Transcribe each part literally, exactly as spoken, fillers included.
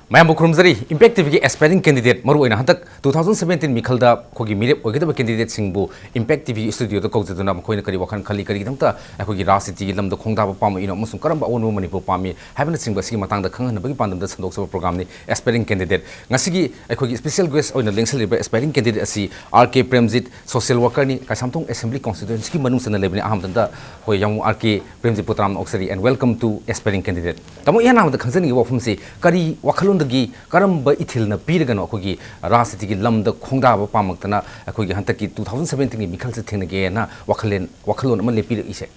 ꯃꯌꯥꯝꯕꯨ ꯈꯨꯔꯨꯝꯖꯔꯤ꯫ Impact ꯇꯤꯚꯤꯒꯤ ꯑꯦꯁꯄꯥꯏꯔꯤꯡ candidate, ꯃꯔꯨꯑꯣꯏꯅ ꯍꯟꯗꯛ ꯇꯨ ꯊꯥꯎꯖꯟ ꯁꯕꯦꯟꯇꯤꯟ ꯃꯤꯈꯜꯗ ꯑꯩꯈꯣꯏꯒꯤ ꯃꯤꯔꯦꯞ ꯑꯣꯏꯒꯗꯕ ꯀꯦꯟꯗꯤꯗꯦꯠꯁꯤꯡꯕꯨ ꯏꯝꯄꯦꯛ ꯇꯤꯚꯤꯒꯤ ꯁ꯭ꯇꯨꯗꯤꯑꯣꯗ ꯀꯧꯖꯗꯨꯅ ꯃꯈꯣꯏꯅ ꯀꯔꯤ ꯋꯥꯈꯜ ꯈꯜꯂꯤ, ꯀꯔꯤꯒꯤꯗꯃꯛꯇ ꯑꯩꯈꯣꯏꯒꯤ ꯔꯥꯖꯅꯤꯇꯤꯒꯤ ꯂꯝꯗ ꯈꯣꯡꯗꯥꯕ ꯄꯥꯝꯃꯛꯏꯅꯣ ꯑꯃꯁꯨꯡ ꯀꯔꯝꯕ ꯑꯑꯣꯟꯕ ꯃꯅꯤꯄꯨꯔ ꯄꯥꯝꯃꯤ ꯍꯥꯏꯕꯅꯆꯤꯡꯕ ꯑꯁꯤꯒꯤ ꯃꯇꯥꯡꯗ ꯈꯪꯍꯟꯅꯕꯒꯤ ꯄꯥꯟꯗꯝꯗ ꯁꯟꯗꯣꯛꯆꯕ ꯄ꯭ꯔꯣꯒ꯭ꯔꯥꯝꯅꯤ ꯑꯦꯁꯄꯥꯏꯔꯤꯡ ꯀꯦꯟꯗꯤꯗꯦꯠ꯫ ꯉꯁꯤꯒꯤ ꯑꯩꯈꯣꯏꯒꯤ ꯁ꯭ꯄꯦꯁꯤꯌꯦꯜ ꯒꯦꯁ ꯑꯣꯏꯅ ꯂꯦꯡꯁꯤꯜꯂꯤꯕ ꯑꯦꯁꯄꯥꯏꯔꯤꯡ ꯀꯦꯟꯗꯤꯗꯦꯠ ꯑꯁꯤ ꯑꯥꯔ ꯀꯦ ꯄ꯭ꯔꯦꯝꯖꯤꯠ, ꯁꯣꯁꯤꯌꯦꯜ ꯋꯥꯔꯀꯔꯅꯤ, ꯀꯩꯁꯥꯝꯊꯣꯡ ꯑꯦꯁꯦꯝꯕ꯭ꯂꯤ ꯀꯣꯟꯁꯇꯤꯇ꯭ꯌꯨꯑꯦꯟꯁꯤꯒꯤ ꯃꯅꯨꯡ ꯆꯟꯅ ꯂꯩꯕꯅꯤ꯫ ꯑꯍꯥꯟꯕꯗ ꯑꯩꯈꯣꯏ ꯌꯥꯝꯕꯨꯡ ꯑꯥꯔ ꯀꯦ ꯄ꯭ꯔꯦꯝꯖꯤꯠꯄꯨ ꯇꯔꯥꯝꯅ ꯑꯣꯛꯆꯔꯤ and welcome to aspiring candidate꯫ ꯇꯥꯃꯣ, ꯏꯍꯥꯟ ꯍꯥꯟꯕꯗ ꯈꯪꯖꯅꯤꯡꯉꯤꯕ ꯋꯥꯐꯝꯁꯤ, ꯀꯔꯤ ꯋꯥꯈꯜꯂꯣꯟꯗꯒꯤ, ꯀꯔꯝꯕ ꯏꯊꯤꯜꯅ ꯄꯤꯔꯒꯅꯣ ꯑꯩꯈꯣꯏꯒꯤ ꯔꯥꯖꯅꯤꯇꯤꯒꯤ ꯂꯝꯗ ꯈꯣꯡꯗꯥꯕ ꯄꯥꯝꯃꯛꯇꯅ ꯑꯩꯈꯣꯏꯒꯤ ꯍꯟꯗꯛꯀꯤ ꯇꯨ ꯊꯥꯎꯖꯟ ꯁꯕꯦꯟꯇꯤꯟꯒꯤ ꯃꯤꯈꯜꯁꯦ ꯊꯦꯡꯅꯒꯦꯅ ꯋꯥꯈꯜꯂꯦꯟ-, ꯋꯥꯈꯜꯂꯣꯟ ꯑꯃ ꯂꯦꯞꯄꯤꯔꯛꯏꯁꯦ?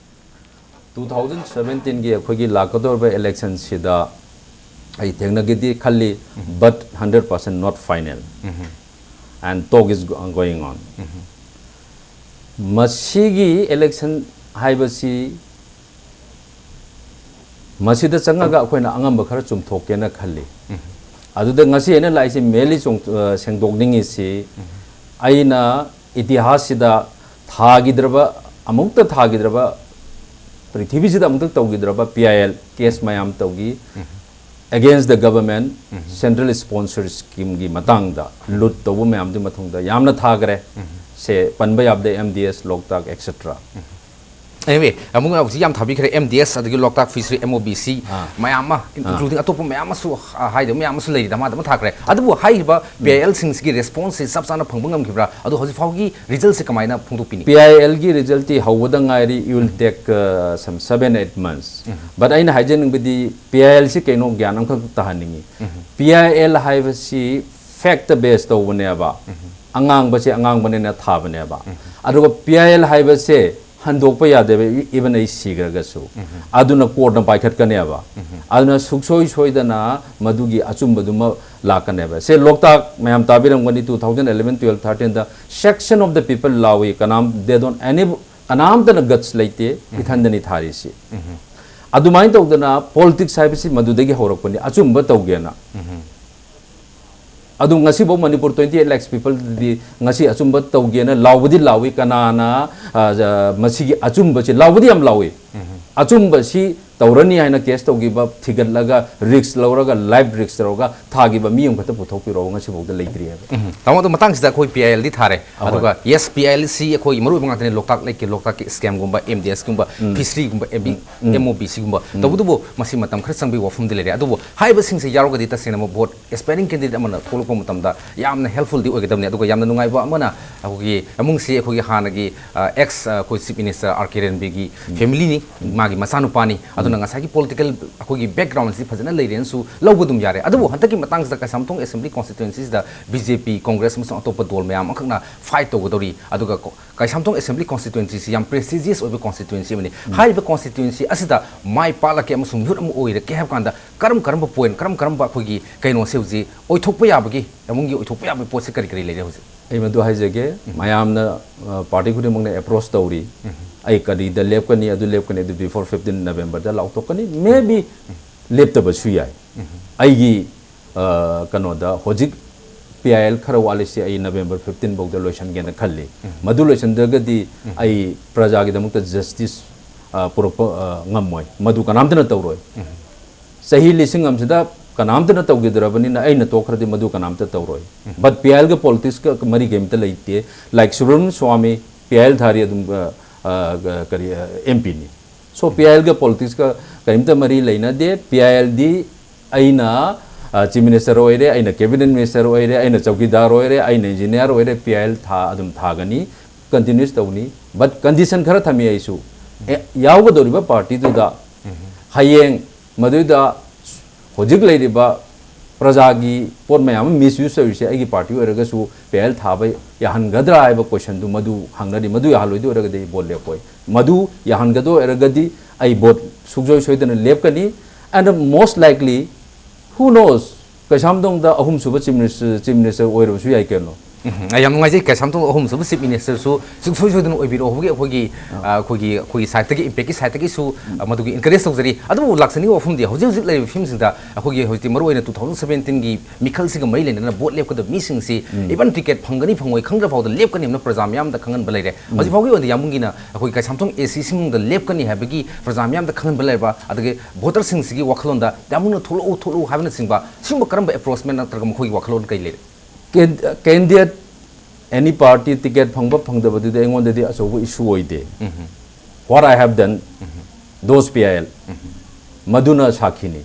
ꯇꯨ ꯊꯥꯎꯖꯟ ꯁꯕꯦꯟꯇꯤꯟꯒꯤ ꯑꯩꯈꯣꯏꯒꯤ ꯂꯥꯛꯀꯗꯧꯔꯤꯕ ꯏꯂꯦꯛꯁꯟꯁꯤꯗ ꯑꯩ ꯊꯦꯡꯅꯒꯦꯗꯤ ꯈꯜꯂꯤ, but hundred percent not final and talk is going on꯫ ꯃꯁꯤꯒꯤ ꯏꯂꯦꯛꯁꯟ ꯍꯥꯏꯕꯁꯤ ꯃꯁꯤꯗ ꯆꯪꯉꯒ ꯑꯩꯈꯣꯏꯅ ꯑꯉꯝꯕ ꯈꯔ ꯆꯨꯝꯊꯣꯛꯀꯦꯅ ꯈꯜꯂꯤ꯫ ꯑꯗꯨꯗ ꯉꯁꯤ ꯑꯩꯅ ꯂꯥꯛꯏꯁꯤ mainly ꯆꯣꯡ-, ꯑ, ꯁꯦꯡꯗꯣꯛꯅꯤꯡꯉꯤꯁꯤ, ꯑꯩꯅ ꯏꯇꯤꯍꯥꯁꯁꯤꯗ ꯊꯥꯈꯤꯗ꯭ꯔꯕ, ꯑꯃꯨꯛꯇ ꯊꯥꯈꯤꯗ꯭ꯔꯕ, ꯄ꯭ꯔꯤꯊꯤꯕꯤꯁꯤꯗ ꯑꯃꯨꯛꯇ ꯇꯧꯈꯤꯗ꯭ꯔꯕ ꯄꯤ ꯑꯥꯏ ꯑꯦꯜ ꯀꯦꯁ ꯃꯌꯥꯝ ꯇꯧꯈꯤ꯫ Against the government, central sponsor schemeꯒꯤ ꯃꯇꯥꯡꯗ ꯂꯨꯠ ꯇꯧꯕ ꯃꯌꯥꯝꯗꯨꯒꯤ ꯃꯇꯨꯡꯗ ꯌꯥꯝꯅ ꯊꯥꯈ꯭ꯔꯦ꯫ ꯁꯦ ꯄꯟꯕ ꯌꯥꯕꯗ ꯑꯦꯝ ꯗꯤ ꯑꯦꯁ, ꯂꯣꯛꯇꯥꯛ, ꯑꯦꯠꯁꯦꯇ꯭ꯔꯥ꯫ Anyway, ꯑꯃꯨꯛ ꯍꯧꯖꯤꯛ ꯌꯥꯝ ꯊꯥꯕꯤꯈ꯭ꯔꯦ, ꯑꯦꯝ ꯗꯤ ꯑꯦꯁ, ꯑꯗꯒꯤ ꯂꯣꯛꯇꯥꯛ fishery, M O B C, ꯑꯥ꯫ ꯃꯌꯥꯝ ꯑꯃ, ꯑꯥ꯫ including ꯑꯇꯣꯞꯄ ꯃꯌꯥꯝ ꯑꯃꯁꯨ, ꯑ, ꯍꯥꯏꯗꯕ ꯃꯌꯥꯝ ꯑꯃꯁꯨ ꯂꯩꯔꯤ, ꯗꯃꯥ ꯗꯃꯥ ꯊꯥꯈ꯭ꯔꯦ꯫ ꯑꯗꯨꯕꯨ ꯍꯥꯏꯔꯤꯕ ꯄꯤ ꯑꯥꯏ ꯑꯦꯜꯁꯤꯡꯁꯤꯒꯤ ꯔꯦꯁꯄꯣꯟꯁꯁꯤ ꯆꯞ ꯆꯥꯅ ꯐꯪꯕ ꯉꯝꯈꯤꯕ꯭ꯔꯥ? ꯑꯗꯣ ꯍꯧꯖꯤꯛ ꯐꯥꯎꯒꯤ ꯔꯤꯖꯜꯁꯦ ꯀꯃꯥꯏꯅ ꯐꯣꯡꯗꯣꯛꯄꯤꯅꯤ? ꯄꯤ ꯑꯥꯏ ꯑꯦꯜꯒꯤ ꯔꯤꯖꯜꯇꯤ ꯍꯧꯕꯗ ꯉꯥꯏꯔꯤ, it will take, uh, some seven, eight months. But ꯑꯩꯅ ꯍꯥꯏꯖꯅꯤꯡꯕꯗꯤ ꯄꯤ ꯑꯥꯏ ꯑꯦꯜꯁꯤ ꯀꯩꯅꯣ ꯒ꯭ꯌꯥꯟ ꯑꯃꯈꯛ ꯇꯥꯍꯟꯅꯤꯡꯉꯤ꯫ ꯄꯤ ꯑꯥꯏ ꯑꯦꯜ ꯍꯥꯏꯕꯁꯤ ꯐꯦꯛꯇ ꯕꯦꯁ ꯇꯧꯕꯅꯦꯕ꯫ ꯑꯉꯥꯡꯕꯁꯤ ꯑꯉꯥꯡꯕꯅꯦꯅ ꯊꯥꯕꯅꯦꯕ꯫ ꯑꯗꯨꯒ ꯄꯤ ꯑꯥꯏ ꯑꯦꯜ ꯍꯥꯏꯕꯁꯦ ꯍꯟꯗꯣꯛꯄ ꯌꯥꯗꯦꯕ, ꯏ-, even ꯑꯩ ꯁꯤꯈ꯭ꯔꯒꯁꯨ꯫ ꯑꯗꯨꯅ ꯀꯣꯔꯠꯅ ꯄꯥꯏꯈꯠꯀꯅꯦꯕ꯫ ꯑꯗꯨꯅ ꯁꯨꯡꯁꯣꯏ ꯁꯣꯏꯗꯅ ꯃꯗꯨꯒꯤ ꯑꯆꯨꯝꯕꯗꯨꯃ ꯂꯥꯛꯀꯅꯦꯕ꯫ ꯁꯦ ꯂꯣꯛꯇꯥꯛ ꯃꯌꯥꯝ ꯇꯥꯕꯤꯔꯝꯒꯅꯤ, two thousand eleven, twelve, thirteenꯗ section of the people ꯂꯥꯎꯏ, ꯀꯅꯥꯝ, they don't any, ꯀꯅꯥꯝꯇꯅ guts ꯂꯩꯇꯦ, ꯏꯊꯟꯗꯅꯤ ꯊꯥꯔꯤꯁꯤ꯫ ꯑꯗꯨꯃꯥꯏꯅ ꯇꯧꯗꯅ politics ꯍꯥꯏꯕꯁꯤ ꯃꯗꯨꯗꯒꯤ ꯍꯧꯔꯛꯄꯅꯤ, ꯑꯆꯨꯝꯕ ꯇꯧꯒꯦꯅ꯫ ꯑꯗꯨ ꯉꯁꯤꯐꯥꯎ ꯃꯅꯤꯄꯨꯔ twenty eight lakhs peopleꯗꯗꯤ ꯉꯁꯤ ꯑꯆꯨꯝꯕ ꯇꯧꯒꯦꯅ ꯂꯥꯎꯕꯗꯤ ꯂꯥꯎꯏ, ꯀꯅꯥꯅ, ꯑ, ꯑ, ꯃꯁꯤꯒꯤ ꯑꯆꯨꯝꯕꯁꯤ ꯂꯥꯎꯕꯗꯤ ꯌꯥꯝ ꯂꯥꯎꯏ꯫ ꯑꯆꯨꯝꯕꯁꯤ ꯇꯧꯔꯅꯤ ꯍꯥꯏꯅ ꯀꯦꯁ ꯇꯧꯈꯤꯕ, ꯊꯤꯒꯠꯂꯒ ꯔꯤꯛꯁ ꯂꯧꯔꯒ, ꯂꯥꯏꯐ ꯔꯤꯛꯁ ꯇꯧꯔꯒ ꯊꯥꯈꯤꯕ ꯃꯤ ꯑꯃꯈꯛꯇ ꯄꯨꯊꯣꯛꯄꯤꯔꯛꯑꯣ, ꯉꯁꯤꯐꯥꯎꯗ ꯂꯩꯇ꯭ꯔꯤ ꯍꯥꯏꯕ꯫ ꯎꯝ꯫ ꯇꯥꯃꯣ, ꯑꯗꯣ ꯃꯇꯥꯡꯁꯤꯗ ꯑꯩꯈꯣꯏ ꯄꯤ ꯑꯥꯏ ꯑꯦꯜꯗꯤ ꯊꯥꯔꯦ꯫ ꯑꯍꯣꯏ꯫ ꯑꯗꯨꯒ yes, P I L C ꯑꯩꯈꯣꯏꯒꯤ ꯃꯔꯨꯑꯣꯏꯕ ꯉꯥꯛꯇꯅꯤ꯫ ꯂꯣꯛꯇꯥꯛ ꯂꯦꯛꯀꯤ, ꯂꯣꯛꯇꯥꯛꯀꯤ ꯁ꯭ꯀꯦꯝꯒꯨꯝꯕ, ꯑꯦꯝ ꯗꯤ ꯑꯦꯁꯀꯨꯝꯕ, ꯐꯤꯁꯔꯤꯒꯨꯝꯕ, M B, M O B ꯁꯤꯒꯨꯝꯕ꯫ ꯇꯧꯕꯇꯕꯨ ꯃꯁꯤ ꯃꯇꯝ ꯈꯔ ꯆꯪꯕꯒꯤ ꯋꯥꯐꯝꯗꯤ ꯂꯩꯔꯦ꯫ ꯑꯗꯨꯕꯨ ꯍꯥꯏꯔꯤꯕꯁꯤꯡꯁꯦ ꯌꯥꯎꯔꯒꯗꯤ ꯇꯁꯦꯡꯅ ꯚꯣꯠ ꯑꯦꯁꯄꯥꯏꯔꯤꯡ ꯀꯦꯟꯗꯤꯗꯦꯠ ꯑꯃꯅ ꯊꯣꯛꯂꯛꯄ ꯃꯇꯝꯗ ꯌꯥꯝꯅ ꯍꯦꯜꯞꯐꯨꯜꯗꯤ ꯑꯣꯏꯒꯗꯕꯅꯤ꯫ ꯑꯗꯨꯒ ꯌꯥꯝꯅ ꯅꯨꯡꯉꯥꯏꯕ ꯑꯃꯅ, ꯑꯩꯈꯣꯏꯒꯤ ꯏꯃꯨꯡꯁꯤ ꯑꯩꯈꯣꯏꯒꯤ ꯍꯥꯟꯅꯒꯤ, ꯑ, ꯑꯦꯛꯁ, ꯑ, ꯑꯩꯈꯣꯏ ꯆꯤꯐ ꯃꯤꯅꯤꯁꯇꯔ ꯑꯥꯔ ꯀꯤꯔꯟꯕꯤꯒꯤ ꯐꯦꯃꯤꯂꯤꯅꯤ, ꯃꯥꯒꯤ ꯃꯆꯥꯅꯨꯄꯥꯅꯤ꯫ ꯑꯗꯨꯅ ꯉꯁꯥꯏꯒꯤ ꯄꯣꯂꯤꯇꯤꯀꯦꯜ ꯑꯩꯈꯣꯏꯒꯤ ꯕꯦꯛꯒ꯭ꯔꯥꯎꯟꯁꯤ ꯐꯖꯅ ꯂꯩꯔꯦꯅꯁꯨ ꯂꯧꯕ ꯑꯗꯨꯝ ꯌꯥꯔꯦ꯫ ꯑꯗꯨꯕꯨ ꯍꯟꯗꯛꯀꯤ ꯃꯇꯥꯡꯁꯤꯗ ꯀꯩꯁꯥꯝꯊꯣꯡ ꯑꯦꯁꯦꯝꯕ꯭ꯂꯤ ꯀꯣꯟꯁꯇꯤꯇ꯭ꯋꯦꯟꯁꯤꯁꯤꯗ ꯕꯤ ꯖꯦ ꯄꯤ, ꯀꯣꯡꯒ꯭ꯔꯦꯁ ꯑꯃꯁꯨꯡ ꯑꯇꯣꯞꯄ ꯗꯣꯜ ꯃꯌꯥꯝ ꯑꯃꯈꯛꯅ ꯐꯥꯏꯠ ꯇꯧꯒꯗꯧꯔꯤ꯫ ꯑꯗꯨꯒ ꯀꯣ-, ꯀꯩꯁꯥꯝꯊꯣꯡ ꯑꯦꯁꯦꯝꯕ꯭ꯂꯤ ꯀꯣꯟꯁꯇꯤꯇ꯭ꯋꯦꯟꯁꯤꯁꯤ ꯌꯥꯝ ꯄ꯭ꯔꯦꯁꯇꯤꯖꯤꯌꯁ ꯑꯣꯏꯕ ꯀꯣꯟꯁꯇꯤꯇ꯭ꯋꯦꯟꯁꯤ ꯑꯃꯅꯤ꯫ ꯍꯥꯏꯔꯤꯕ ꯀꯣꯟꯁꯇꯤꯇ꯭ꯋꯦꯟꯁꯤ ꯑꯁꯤꯗ ꯃꯥꯏ ꯄꯥꯛꯂꯛꯀꯦ ꯑꯃꯁꯨꯡ ꯃꯤꯍꯨꯠ ꯑꯃ ꯑꯣꯏꯔꯛꯀꯦ ꯍꯥꯏꯕ ꯀꯥꯟꯗ ꯀꯔꯝ ꯀꯔꯝꯕ ꯄꯣꯏꯟꯠ, ꯀꯔꯝ ꯀꯔꯝꯕ ꯑꯩꯈꯣꯏꯒꯤ ꯀꯩꯅꯣꯁꯦ ꯍꯧꯖꯤꯛ ꯑꯣꯏꯊꯣꯛꯄ ꯌꯥꯕꯒꯤ, ꯏꯃꯨꯡꯒꯤ ꯑꯣꯏꯊꯣꯛꯄ ꯌꯥꯕꯒꯤ ꯄꯣꯠꯁꯦ ꯀꯔꯤ ꯀꯔꯤ ꯂꯩꯔꯦ ꯍꯧꯖꯤꯛ? ꯑꯩ ꯃꯗꯨ ꯍꯥꯏꯖꯒꯦ, ꯃꯌꯥꯝꯅ, ꯑ, ꯄꯥꯔꯇꯤ ꯈꯨꯗꯤꯡꯃꯛꯅ ꯑꯦꯄ꯭ꯔꯣꯆ ꯇꯧꯔꯤ, ꯑꯩ ꯀꯔꯤꯗ ꯂꯦꯞꯀꯅꯤ, ꯑꯗꯨ ꯂꯦꯞꯀꯅꯤ, ꯑꯗꯨ ꯕꯤꯐꯣꯔ ꯐꯤꯐꯇꯤꯟ ꯅꯕꯦꯝꯕꯔꯗ ꯂꯥꯎꯊꯣꯛꯀꯅꯤ꯫ ꯃꯦ ꯕꯤ ꯂꯦꯞꯇꯕꯁꯨ ꯌꯥꯏ꯫ ꯑꯩꯒꯤ, ꯑ, ꯀꯩꯅꯣꯗ ꯍꯧꯖꯤꯛ ꯄꯤ ꯑꯥꯏ ꯑꯦꯜ ꯈꯔ ꯋꯥꯠꯂꯤꯁꯦ ꯑꯩ ꯅꯕꯦꯝꯕꯔ ꯐꯤꯐꯇꯤꯟ ꯐꯥꯎꯗ ꯂꯣꯏꯁꯤꯟꯒꯦꯅ ꯈꯜꯂꯤ꯫ ꯃꯗꯨ ꯂꯣꯏꯁꯤꯟꯗ꯭ꯔꯒꯗꯤ ꯑꯩ ꯄ꯭ꯔꯖꯥꯒꯤꯗꯃꯛꯇ ꯖꯁꯇꯤꯁ, ꯑ, ꯄꯨꯔꯛꯄ, ꯑ, ꯉꯝꯃꯣꯏ꯫ ꯃꯗꯨ ꯀꯅꯥꯝꯇꯅ ꯇꯧꯔꯣꯏ꯫ ꯆꯍꯤ ꯂꯤꯁꯤꯡ ꯑꯃꯁꯤꯗ ꯀꯅꯥꯝꯇꯅ ꯇꯧꯈꯤꯗ꯭ꯔꯕꯅꯤꯅ ꯑꯩꯅ ꯇꯣꯛꯈ꯭ꯔꯗꯤ ꯃꯗꯨ ꯀꯅꯥꯝꯇ ꯇꯧꯔꯣꯏ꯫ ꯕꯠ ꯄꯤ ꯑꯥꯏ ꯑꯦꯜꯒ ꯄꯣꯂꯤꯇꯤꯛꯁꯀ ꯃꯔꯤ ꯀꯔꯤꯝꯇ ꯂꯩꯇꯦ꯫ Like Subramanian Swamy, P I L ꯊꯥꯔꯤ ꯑꯗꯨꯝ, ꯑ, ꯑ, ꯀꯔꯤ, ꯑꯦꯝ ꯄꯤꯅꯤ꯫ ꯁꯣ ꯄꯤ ꯑꯥꯏ ꯑꯦꯜꯒ ꯄꯣꯂꯤꯇꯤꯛꯁꯀ ꯀꯔꯤꯝꯇ ꯃꯔꯤ ꯂꯩꯅꯗꯦ꯫ ꯄꯤ ꯑꯥꯏ ꯑꯦꯜꯗꯤ ꯑꯩꯅ, ꯑ, ꯆꯤꯐ ꯃꯤꯅꯤꯁꯇꯔ ꯑꯣꯏꯔꯦ, ꯑꯩꯅ ꯀꯦꯕꯤꯅꯦꯠ ꯃꯤꯅꯤꯁꯇꯔ ꯑꯣꯏꯔꯦ, ꯑꯩꯅ ꯆꯧꯀꯤꯗꯥꯔ ꯑꯣꯏꯔꯦ, ꯑꯩꯅ ꯏꯟꯖꯤꯅꯤꯌꯥꯔ ꯑꯣꯏꯔꯦ, ꯄꯤ ꯑꯥꯏ ꯑꯦꯜ ꯊꯥ ꯑꯗꯨꯝ ꯊꯥꯒꯅꯤ, ꯀꯟꯇꯤꯅ꯭ꯌꯨꯁ ꯇꯧꯅꯤ꯫ ꯕꯠ ꯀꯟꯗꯤꯁꯟ ꯈꯔ ꯊꯝꯃꯤ ꯑꯩꯁꯨ꯫ ꯑꯦ, ꯌꯥꯎꯒꯗꯧꯔꯤꯕ ꯄꯥꯔꯇꯤꯗꯨꯗ ꯍꯌꯦꯡ ꯃꯗꯨꯏꯗ ꯍꯧꯖꯤꯛ ꯂꯩꯔꯤꯕ ꯄ꯭ꯔꯖꯥꯒꯤ ꯄꯣꯠ ꯃꯌꯥꯝ ꯑꯃ ꯃꯤꯁꯌꯨꯁ ꯇꯧꯔꯤꯁꯦ ꯑꯩꯒꯤ ꯄꯥꯔꯇꯤ ꯑꯣꯏꯔꯒꯁꯨ ꯄꯤ ꯑꯥꯏ ꯑꯦꯜ ꯊꯥꯕ ꯌꯥꯍꯟꯒꯗ꯭ꯔꯥ ꯍꯥꯏꯕ ꯀꯣꯏꯁꯟꯗꯨ ꯃꯗꯨ ꯍꯪꯅꯔꯤ꯫ ꯃꯗꯨ ꯌꯥꯍꯜꯂꯣꯏꯗꯣꯏ ꯑꯣꯏꯔꯒꯗꯤ ꯑꯩ ꯚꯣꯠ ꯂꯦꯞꯄꯣꯏ꯫ ꯃꯗꯨ ꯌꯥꯍꯟꯒꯗꯣꯏ ꯑꯣꯏꯔꯒꯗꯤ ꯑꯩ ꯚꯣꯠ ꯁꯨꯡꯁꯣꯏ ꯁꯣꯏꯗꯅ ꯂꯦꯞꯀꯅꯤ꯫ And most likely, who knows, ꯀꯩꯁꯥꯝꯊꯣꯡꯗ ꯑꯍꯨꯝꯁꯨꯕ ꯆꯤꯐ ꯃꯤꯅꯤꯁꯇꯔ, ꯆꯤꯐ ꯃꯤꯅꯤꯁꯇꯔ ꯑꯣꯏꯔꯕꯁꯨ ꯌꯥꯏ ꯀꯩꯅꯣ꯫ ꯎꯝ, ꯑꯩ ꯌꯥꯝ ꯅꯨꯡꯉꯥꯏꯖꯩ꯫ ꯀꯩꯁꯥꯝꯊꯣꯡ ꯑꯍꯨꯝꯁꯨꯕ Chief Ministerꯁꯨ ꯁꯨꯡꯁꯣꯏ ꯁꯣꯏꯗꯅ ꯑꯣꯏꯕꯤꯔꯛꯑꯣ ꯍꯥꯏꯕꯒꯤ ꯑꯩꯈꯣꯏꯒꯤ, ꯑ, ꯑꯩꯈꯣꯏꯒꯤ, ꯑꯩꯈꯣꯏꯒꯤ sideꯇꯒꯤ, impactꯀꯤ sideꯇꯒꯤꯁꯨ, ꯑ, ꯃꯗꯨꯒꯤ encourage ꯇꯧꯖꯔꯤ꯫ ꯑꯗꯨꯕꯨ ꯂꯥꯛꯆꯅꯤꯡꯉꯤꯕ ꯋꯥꯐꯝꯗꯤ, ꯍꯧꯖꯤꯛ ꯍꯧꯖꯤꯛ ꯂꯩꯔꯤꯕ ꯐꯤꯕꯝꯁꯤꯡꯗ ꯑꯩꯈꯣꯏꯒꯤ ꯍꯧꯖꯤꯛꯇꯤ ꯃꯔꯨꯑꯣꯏꯅ two thousand seventeenꯒꯤ ꯃꯤꯈꯜꯁꯤꯒ ꯃꯔꯤ ꯂꯩꯅꯅ vote ꯂꯦꯞꯀꯗꯕ ꯃꯤꯁꯤꯡꯁꯤ even ticket ꯐꯪꯒꯅꯤ ꯐꯪꯉꯣꯏ ꯈꯪꯗ꯭ꯔ ꯐꯥꯎꯗ ꯂꯦꯞꯀꯅꯤ ꯍꯥꯏꯅ ꯄ꯭ꯔꯖꯥ ꯃꯤꯌꯥꯝꯗ ꯈꯪꯍꯟꯕ ꯂꯩꯔꯦ꯫ ꯍꯧꯖꯤꯛ ꯐꯥꯎꯒꯤ ꯑꯣꯏꯅꯗꯤ ꯌꯥꯝꯕꯨꯡꯒꯤꯅ ꯑꯩꯈꯣꯏ ꯀꯩꯁꯥꯝꯊꯣꯡ ACꯁꯤꯡꯗ ꯂꯦꯞꯀꯅꯤ ꯍꯥꯏꯕꯒꯤ ꯄ꯭ꯔꯖꯥ ꯃꯤꯌꯥꯝꯗ ꯈꯪꯍꯟꯕ ꯂꯩꯔꯕ, ꯑꯗꯒꯤ voterꯁꯤꯡꯁꯤꯒꯤ ꯋꯥꯈꯜꯂꯣꯟꯗ ꯌꯥꯝꯕꯨꯡꯅ ꯊꯣꯛꯂꯛꯎ, ꯊꯣꯛꯂꯛꯎ ꯍꯥꯏꯕꯅꯆꯤꯡꯕ ꯁꯤꯒꯨꯝꯕ ꯀꯔꯝꯕ approachment ꯅꯠꯇ꯭ꯔꯒ ꯃꯈꯣꯏꯒꯤ ꯋꯥꯈꯜꯂꯣꯟ ꯀꯔꯤ ꯂꯩꯔꯦ? Can-, candidate, any party ticket ꯐꯪꯕ ꯐꯪꯗꯕꯗꯨꯗꯤ ꯑꯩꯉꯣꯟꯗꯗꯤ ꯑꯆꯧꯕ issue ꯑꯣꯏꯗꯦ꯫ What I have done, those PIL, ꯃꯗꯨꯅ ꯁꯥꯈꯤꯅꯤ꯫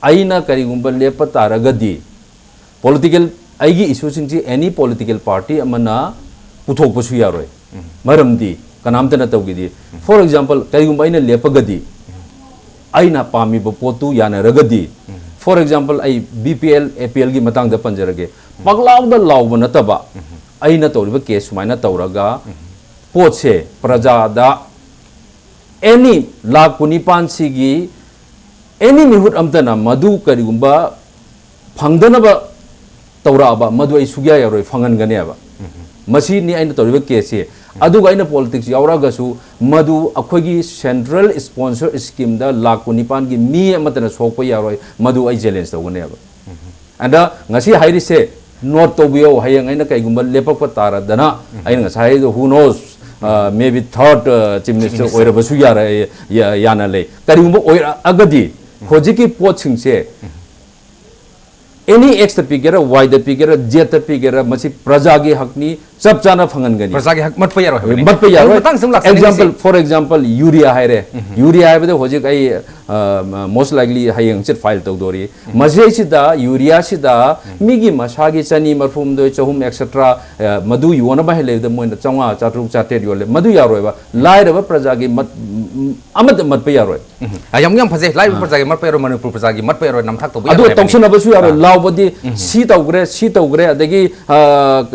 ꯑꯩꯅ ꯀꯔꯤꯒꯨꯝꯕ ꯂꯦꯞꯄ ꯇꯥꯔꯒꯗꯤ, political, ꯑꯩꯒꯤ issueꯁꯤꯡꯁꯤ any political party ꯑꯃꯅ ꯄꯨꯊꯣꯛꯄꯁꯨ ꯌꯥꯔꯣꯏ꯫ ꯃꯔꯝꯗꯤ ꯀꯅꯥꯝꯇꯅ ꯇꯧꯈꯤꯗꯦ꯫ For example, ꯀꯔꯤꯒꯨꯝꯕ ꯑꯩꯅ ꯂꯦꯞꯄꯒꯗꯤ, ꯑꯩꯅ ꯄꯥꯝꯃꯤꯕ ꯄꯣꯠꯇꯨ ꯌꯥꯅꯔꯒꯗꯤ, for example, ꯑꯩ BPL, APLꯒꯤ ꯃꯇꯥꯡꯗ ꯄꯟꯖꯔꯒꯦ꯫ ꯄꯪꯂꯥꯎꯗ ꯂꯥꯎꯕ ꯅꯠꯇꯕ, ꯑꯩꯅ ꯇꯧꯔꯤꯕ case ꯁꯨꯃꯥꯏꯅ ꯇꯧꯔꯒ ꯄꯣꯠꯁꯦ ꯄ꯭ꯔꯖꯥꯗ any ꯂꯥꯈ ꯀꯨꯟꯅꯤꯄꯥꯟꯁꯤꯒꯤ any ꯃꯤꯍꯨꯠ ꯑꯝꯇꯅ ꯃꯗꯨ ꯀꯔꯤꯒꯨꯝꯕ ꯐꯪꯗꯅꯕ ꯇꯧꯔꯛꯑꯕ, ꯃꯗꯨ ꯑꯩ ꯁꯨꯛꯌꯥ ꯌꯥꯔꯣꯏ, ꯐꯪꯍꯟꯒꯅꯦꯕ꯫ ꯃꯁꯤꯅꯤ ꯑꯩꯅ ꯇꯧꯔꯤꯕ caseꯁꯦ꯫ ꯑꯗꯨꯒ ꯑꯩꯅ politics ꯌꯥꯎꯔꯛꯑꯒꯁꯨ ꯃꯗꯨ ꯑꯩꯈꯣꯏꯒꯤ central sponsor schemeꯗ ꯂꯥꯈ ꯀꯨꯟꯅꯤꯄꯥꯟꯒꯤ ꯃꯤ ꯑꯃꯠꯇꯅ ꯁꯣꯛꯄ ꯌꯥꯔꯣꯏ, ꯃꯗꯨ ꯑꯩ challenge ꯇꯧꯒꯅꯦꯕ꯫ ꯑꯗ ꯉꯁꯤ ꯍꯥꯏꯔꯤꯁꯦ note ꯇꯧꯕꯤꯌꯣ, ꯍꯌꯦꯡ ꯑꯩꯅ ꯀꯩꯒꯨꯝꯕ ꯂꯦꯞꯄꯛꯄ ꯇꯥꯔꯗꯅ, ꯑꯩꯅ ꯉꯁꯥꯏ ꯍꯥꯏꯗꯣ, who knows, uh, maybe third, uh, Chief Minister ꯑꯣꯏꯔꯕꯁꯨ ꯌꯥꯔ-, ꯌꯥ-, ꯌꯥꯅ ꯂꯩ꯫ ꯀꯔꯤꯒꯨꯝꯕ ꯑꯣꯏꯔꯛꯑꯒꯗꯤ ꯍꯧꯖꯤꯛꯀꯤ ꯄꯣꯠꯁꯤꯡꯁꯦ any Xꯇ ꯄꯤꯒꯦꯔꯥ, Yꯗ ꯄꯤꯒꯦꯔꯥ, Zꯗ ꯄꯤꯒꯦꯔꯥ, ꯃꯁꯤ ꯄ꯭ꯔꯖꯥꯒꯤ ꯍꯛꯅꯤ, ꯆꯞ ꯆꯥꯅ ꯐꯪꯍꯟꯒꯅꯤ꯫ ꯄ꯭ꯔꯖꯥꯒꯤ ꯍꯛ ꯃꯠꯄ ꯌꯥꯔꯣꯏ ꯍꯥꯏꯕꯅꯤ꯫ ꯃꯠꯄ ꯌꯥꯔꯣꯏ꯫ ꯑꯗꯨꯒꯤ ꯃꯇꯥꯡꯁꯤꯗ ꯑꯃꯨꯛ ꯂꯥꯛꯆꯅꯤꯡꯉꯤꯁꯤ꯫ Example, for example, urea ꯍꯥꯏꯔꯦ꯫ Urea ꯍꯥꯏꯕꯗ ꯍꯧꯖꯤꯛ ꯑꯩ, ꯑ, most likely ꯍꯌꯦꯡ ꯍꯪꯆꯤꯠ file ꯇꯧꯗꯣꯔꯤ꯫ ꯃꯁꯤꯗꯩꯁꯤꯗ ureaꯁꯤꯗ ꯃꯤꯒꯤ ꯃꯁꯥꯒꯤ ꯆꯅꯤ, ꯃꯔꯐꯨ ꯍꯨꯝꯗꯣꯏ, ꯆꯍꯨꯝ, et cetera, ꯑ, ꯃꯗꯨ ꯌꯣꯟꯅꯕ ꯍꯥꯏ ꯂꯩꯕꯗ ꯃꯣꯏꯅ ꯆꯥꯝꯃꯉꯥ, ꯆꯥꯇ꯭ꯔꯨꯛ, ꯆꯥꯇꯔꯦꯠ ꯌꯣꯜꯂꯦ꯫ ꯃꯗꯨ ꯌꯥꯔꯣꯏꯕ꯫ ꯂꯥꯏꯔꯕ ꯄ꯭ꯔꯖꯥꯒꯤ ꯃꯠ-, ꯑꯃꯠꯇ ꯃꯠꯄ ꯌꯥꯔꯣꯏ꯫ ꯎꯝ꯫ ꯑ, ꯌꯥꯝ, ꯌꯥꯝ ꯐꯖꯩ꯫ ꯂꯥꯏꯔꯕ ꯑꯥ꯫ ꯄ꯭ꯔꯖꯥꯒꯤ ꯃꯠꯄ ꯌꯥꯔꯣꯏ, ꯃꯅꯤꯄꯨꯔ ꯄ꯭ꯔꯖꯥꯒꯤ ꯃꯠꯄ ꯌꯥꯔꯣꯏ, ꯅꯝꯊꯥꯛ ꯇꯧꯕ ꯌꯥꯔꯣꯏ ꯑꯗꯨꯒ ꯍꯥꯏꯕꯅꯤ꯫ ꯇꯧꯁꯟꯅꯕꯁꯨ ꯌꯥꯔꯣꯏ꯫ ꯑꯥ꯫ ꯂꯥꯎꯕꯗꯤ ꯎꯝ꯫ ꯁꯤ ꯇꯧꯈ꯭ꯔꯦ, ꯁꯤ ꯇꯧꯈ꯭ꯔꯦ, ꯑꯗꯒꯤ, ꯑ,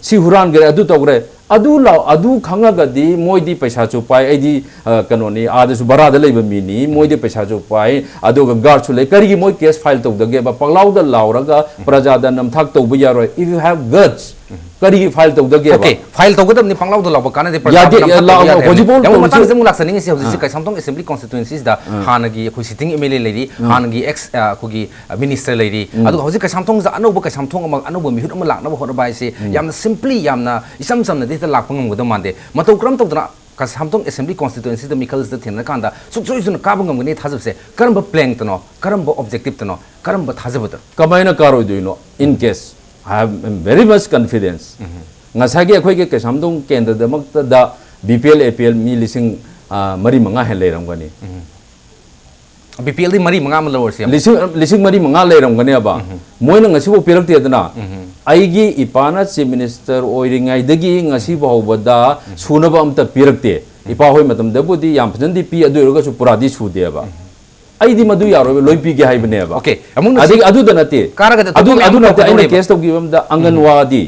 ꯁꯤ ꯍꯨꯔꯥꯟꯈ꯭ꯔꯦ, ꯑꯗꯨ ꯇꯧꯈ꯭ꯔꯦ꯫ ꯑꯗꯨ ꯂꯥꯎ-, ꯑꯗꯨ ꯈꯪꯉꯒꯗꯤ ꯃꯣꯏꯗꯤ ꯄꯩꯁꯥꯁꯨ ꯄꯥꯏ, ꯑꯩꯗꯤ, ꯑ, ꯀꯩꯅꯣꯅꯤ, ꯑꯥꯗꯁꯨ ꯚꯔꯥꯗ ꯂꯩꯕ ꯃꯤꯅꯤ, ꯃꯣꯏꯗꯤ ꯄꯩꯁꯥꯁꯨ ꯄꯥꯏ, ꯑꯗꯨꯒ guardꯁꯨ ꯂꯩ꯫ ꯀꯔꯤꯒꯤ ꯃꯣꯏ case file ꯇꯧꯗꯒꯦꯕ? ꯄꯪꯂꯥꯎꯗ ꯂꯥꯎꯔꯒ ꯎꯝ꯫ ꯄ꯭ꯔꯖꯥꯗ ꯅꯝꯊꯥꯛ ꯇꯧꯕ ꯌꯥꯔꯣꯏ꯫ If you have guts, ꯀꯔꯤꯒꯤ ꯐꯥꯏꯜ ꯇꯧꯗꯒꯦꯕ? ꯑꯣꯀꯦ, ꯐꯥꯏꯜ ꯇꯧꯒꯗꯕꯅꯤ, ꯄꯪꯂꯥꯎꯗ ꯂꯥꯎꯕ ꯀꯥꯟꯅꯗꯦ, ꯌꯥꯗꯦ, ꯄ꯭ꯔꯖꯥꯕꯨ ꯅꯝꯊꯛ ꯂꯥꯎ-, ꯇꯧꯕ ꯌꯥꯗꯦ ꯍꯥꯏꯕꯅꯤ꯫ ꯍꯧꯖꯤꯛꯐꯥꯎ ꯌꯥꯝ ꯍꯧꯖꯤꯛ- ꯃꯇꯥꯡꯁꯤꯗ ꯑꯃꯨꯛ ꯂꯥꯛꯆꯅꯤꯡꯉꯤꯁꯦ, ꯍꯧꯖꯤꯛꯁꯦ ꯑꯥ꯫ ꯀꯩꯁꯥꯝꯊꯣꯡ ꯑꯦꯁꯦꯝꯕ꯭ꯂꯤ ꯀꯣꯟꯁꯇꯤꯇ꯭ꯋꯦꯟꯁꯤꯁꯤꯗ ꯍꯥꯟꯅꯒꯤ ꯑꯩꯈꯣꯏ ꯁꯤꯇꯤꯡ ꯑꯦꯝ ꯑꯦꯜ ꯑꯦ ꯂꯩꯔꯤ, ꯍꯥꯟꯅꯒꯤ ꯑꯦꯛꯁ ꯑꯩꯈꯣꯏꯒꯤ ꯃꯤꯅꯤꯁꯇꯔ ꯂꯩꯔꯤ, ꯑꯗꯨꯒ ꯍꯧꯖꯤꯛ ꯀꯩꯁꯥꯝꯊꯣꯡꯁꯤꯗ ꯑꯅꯧꯕ ꯀꯩꯁꯥꯝꯊꯣꯡ ꯑꯃ, ꯑꯅꯧꯕ ꯃꯤꯍꯨꯠ ꯑꯃ ꯂꯥꯛꯅꯕ ꯍꯣꯠꯅꯕ ꯍꯥꯏꯁꯦ ꯌꯥꯝꯅ ꯁꯤꯝꯄ꯭ꯂꯤ, ꯌꯥꯝꯅ ꯏꯆꯝ ꯆꯝꯅꯗꯤ ꯍꯦꯛꯇ ꯂꯥꯛꯄ ꯉꯝꯒꯗꯕ ꯃꯥꯟꯗꯦ꯫ ꯃꯇꯧ ꯀꯔꯝ ꯇꯧꯗꯅ ꯀꯩꯁꯥꯝꯊꯣꯡ ꯑꯦꯁꯦꯝꯕ꯭ꯂꯤ ꯀꯣꯟꯁꯇꯤꯇ꯭ꯋꯦꯟꯁꯤꯗ ꯃꯤꯈꯜꯁꯤꯗ ꯊꯦꯡꯅꯔꯀꯥꯟꯗ ꯁꯨꯡꯁꯣꯏ ꯁꯣꯏꯗꯅ ꯀꯥꯕ ꯉꯝꯒꯅꯤ ꯊꯥꯖꯕꯁꯦ ꯀꯔꯝꯕ ꯄ꯭ꯂꯦꯟꯇꯅꯣ, ꯀꯔꯝꯕ ꯑꯣꯕꯖꯦꯛꯇꯤꯞꯇꯅꯣ, ꯀꯔꯝꯕ ꯊꯥꯖꯕꯗꯅꯣ? ꯀꯃꯥꯏꯅ ꯀꯥꯔꯣꯏꯗꯣꯏꯅꯣ? In case I have very much confidence. ꯉꯁꯥꯏꯒꯤ ꯑꯩꯈꯣꯏꯒꯤ ꯀꯩꯁꯥꯝꯊꯣꯡ ꯀꯦꯟꯗ꯭ꯔꯗꯃꯛꯇꯗ ꯕꯤ ꯄꯤ ꯑꯦꯜ, ꯑꯦ ꯄꯤ ꯑꯦꯜ ꯃꯤ ꯂꯤꯁꯤꯡ, ꯑ, ꯃꯔꯤ ꯃꯉꯥ ꯍꯦꯟꯅ ꯂꯩꯔꯝꯒꯅꯤ꯫ ꯕꯤ ꯄꯤ ꯑꯦꯜꯗꯤ ꯃꯔꯤ ꯃꯉꯥ ꯑꯃ ꯂꯧꯔꯁꯤ꯫ ꯂꯤꯁꯤꯡ, ꯂꯤꯁꯤꯡ ꯃꯔꯤ ꯃꯉꯥ ꯂꯩꯔꯝꯒꯅꯦꯕ꯫ ꯃꯣꯏꯅ ꯉꯁꯤꯐꯥꯎ ꯄꯤꯔꯛꯇꯦꯗꯅ꯫ ꯑꯩꯒꯤ ꯏꯄꯥꯅ ꯆꯤꯐ ꯃꯤꯅꯤꯁꯇꯔ ꯑꯣꯏꯔꯤꯉꯩꯗꯒꯤ ꯉꯁꯤ ꯐꯥꯎꯕꯗ ꯁꯨꯅꯕ ꯑꯝꯇ ꯄꯤꯔꯛꯇꯦ꯫ ꯏꯄꯥ ꯍꯣꯏ ꯃꯇꯝꯗꯕꯨꯗꯤ ꯌꯥꯝ ꯐꯖꯅꯗꯤ ꯄꯤ, ꯑꯗꯨ ꯑꯣꯏꯔꯒꯁꯨ ꯄꯨꯔꯥꯗꯤ ꯁꯨꯗꯦꯕ꯫ ꯑꯩꯗꯤ ꯃꯗꯨ ꯌꯥꯔꯣꯏꯕ, ꯂꯣꯏ ꯄꯤꯒꯦ ꯍꯥꯏꯕꯅꯦꯕ꯫ ꯑꯣꯀꯦ, ꯑꯃꯨꯛꯅ ꯑꯗꯒꯤ ꯁꯤ ꯑꯗꯨꯗ ꯅꯠꯇꯦ, ꯀꯥꯔꯒꯗꯤ ꯑꯗꯨ, ꯑꯇꯣꯞꯄ ꯃꯌꯥꯝ ꯑꯗꯨ ꯅꯠꯇꯦ ꯑꯩꯅ ꯄꯨꯊꯣꯔꯛꯏꯕ꯫ ꯀꯦꯁ ꯇꯧꯈꯤꯕ ꯑꯝꯗ ꯑꯪꯒꯟꯋꯥꯗꯤ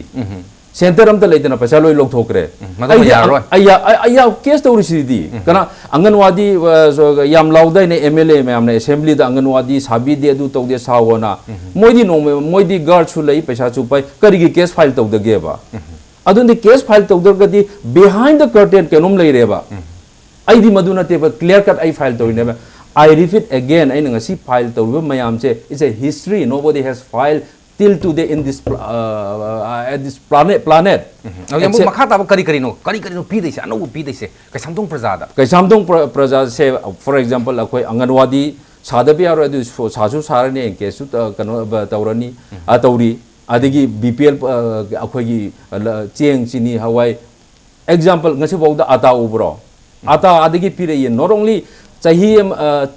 ꯁꯦꯟꯇꯔ ꯑꯝꯇ ꯂꯩꯇꯅ ꯄꯩꯁꯥ ꯂꯣꯏ ꯂꯧꯊꯣꯛꯈ꯭ꯔꯦ꯫ ꯃꯗꯨꯃ ꯑꯩꯗꯤ ꯌꯥꯔꯔꯣꯏ꯫ ꯑꯩ ꯌꯥ-, ꯑꯩ, ꯑꯩ ꯌꯥ-, ꯀꯦꯁ ꯇꯧꯔꯤꯁꯤꯗꯤ ꯀꯅꯥ? ꯑꯪꯒꯟꯋꯥꯗꯤ, ꯑ, ꯁꯣ-, ꯌꯥꯝ ꯂꯥꯎꯗꯥꯏꯅꯦ ꯑꯦꯝ ꯑꯦꯜ ꯑꯦ ꯃꯌꯥꯝꯅ ꯑꯦꯁꯦꯝꯕ꯭ꯂꯤꯗ, "ꯑꯪꯒꯟꯋꯥꯗꯤ ꯁꯥꯕꯤꯗꯦ, ꯑꯗꯨ ꯇꯧꯗꯦ, ꯁꯥꯎꯑꯣꯅ"꯫ ꯃꯣꯏꯗꯤ ꯅꯣꯡꯃ, ꯃꯣꯏꯗꯤ ꯒꯥꯔꯗꯁꯨ ꯂꯩ, ꯄꯩꯁꯥꯁꯨ ꯄꯥꯏ, ꯀꯔꯤꯒꯤ ꯀꯦꯁ ꯐꯥꯏꯜ ꯇꯧꯗꯒꯦꯕ? ꯑꯗꯨꯗꯤ ꯀꯦꯁ ꯐꯥꯏꯜ ꯇꯧꯗ꯭ꯔꯒꯗꯤ behind the curtain ꯀꯩꯅꯣꯝ ꯂꯩꯔꯦꯕ꯫ ꯑꯩꯗꯤ ꯃꯗꯨ ꯅꯠꯇꯦꯕ, clear cut ꯑꯩ ꯐꯥꯏꯜ ꯇꯧꯔꯤꯅꯦꯕ꯫ I repeat again, ꯑꯩꯅ ꯉꯁꯤ ꯐꯥꯏꯜ ꯇꯧꯔꯤꯕ ꯃꯌꯥꯝꯁꯦ is a history, nobody has filed till today in this pla-, uh, uh, at this planet, planet. ꯑꯗꯨꯗꯤ ꯑꯃꯨꯛ Except ꯃꯈꯥ ꯇꯥꯕ ꯀꯔꯤ ꯀꯔꯤꯅꯣ, ꯀꯔꯤ ꯀꯔꯤꯅꯣ ꯄꯤꯗꯣꯏꯁꯦ, ꯑꯅꯧꯕ ꯄꯤꯗꯣꯏꯁꯦ ꯀꯩꯁꯥꯝꯊꯣꯡ ꯄ꯭ꯔꯖꯥꯗ? ꯀꯩꯁꯥꯝꯊꯣꯡ ꯄ꯭ꯔ-, ꯄ꯭ꯔꯖꯥꯁꯦ, for example, ꯑꯩꯈꯣꯏ ꯑꯪꯒꯟꯋꯥꯗꯤ ꯁꯥꯗꯕ ꯌꯥꯔꯣꯏ, ꯑꯗꯨ ꯁꯣ-, ꯁꯥꯁꯨ ꯁꯥꯔꯅꯤ, ꯑꯦꯟ ꯀꯦꯁꯁꯨ ꯇ-, ꯀꯩꯅꯣ, ꯕ-, ꯇꯧꯔꯅꯤ, ꯑ, ꯇꯧꯔꯤ꯫ ꯑꯗꯒꯤ ꯕꯤ ꯄꯤ ꯑꯦꯜ, ꯑ, ꯑꯩꯈꯣꯏꯒꯤ, ꯑ, ꯂ-, ꯆꯦꯡ, ꯆꯤꯅꯤ, ꯍꯋꯥꯏ, example, ꯉꯁꯤꯐꯥꯎꯗ ꯑꯇꯥ ꯎꯕ꯭ꯔꯣ? ꯑꯇꯥ ꯑꯗꯒꯤ ꯄꯤꯔꯛꯏ꯫ Not only ꯆꯍꯤ ꯑꯃ, ꯑ,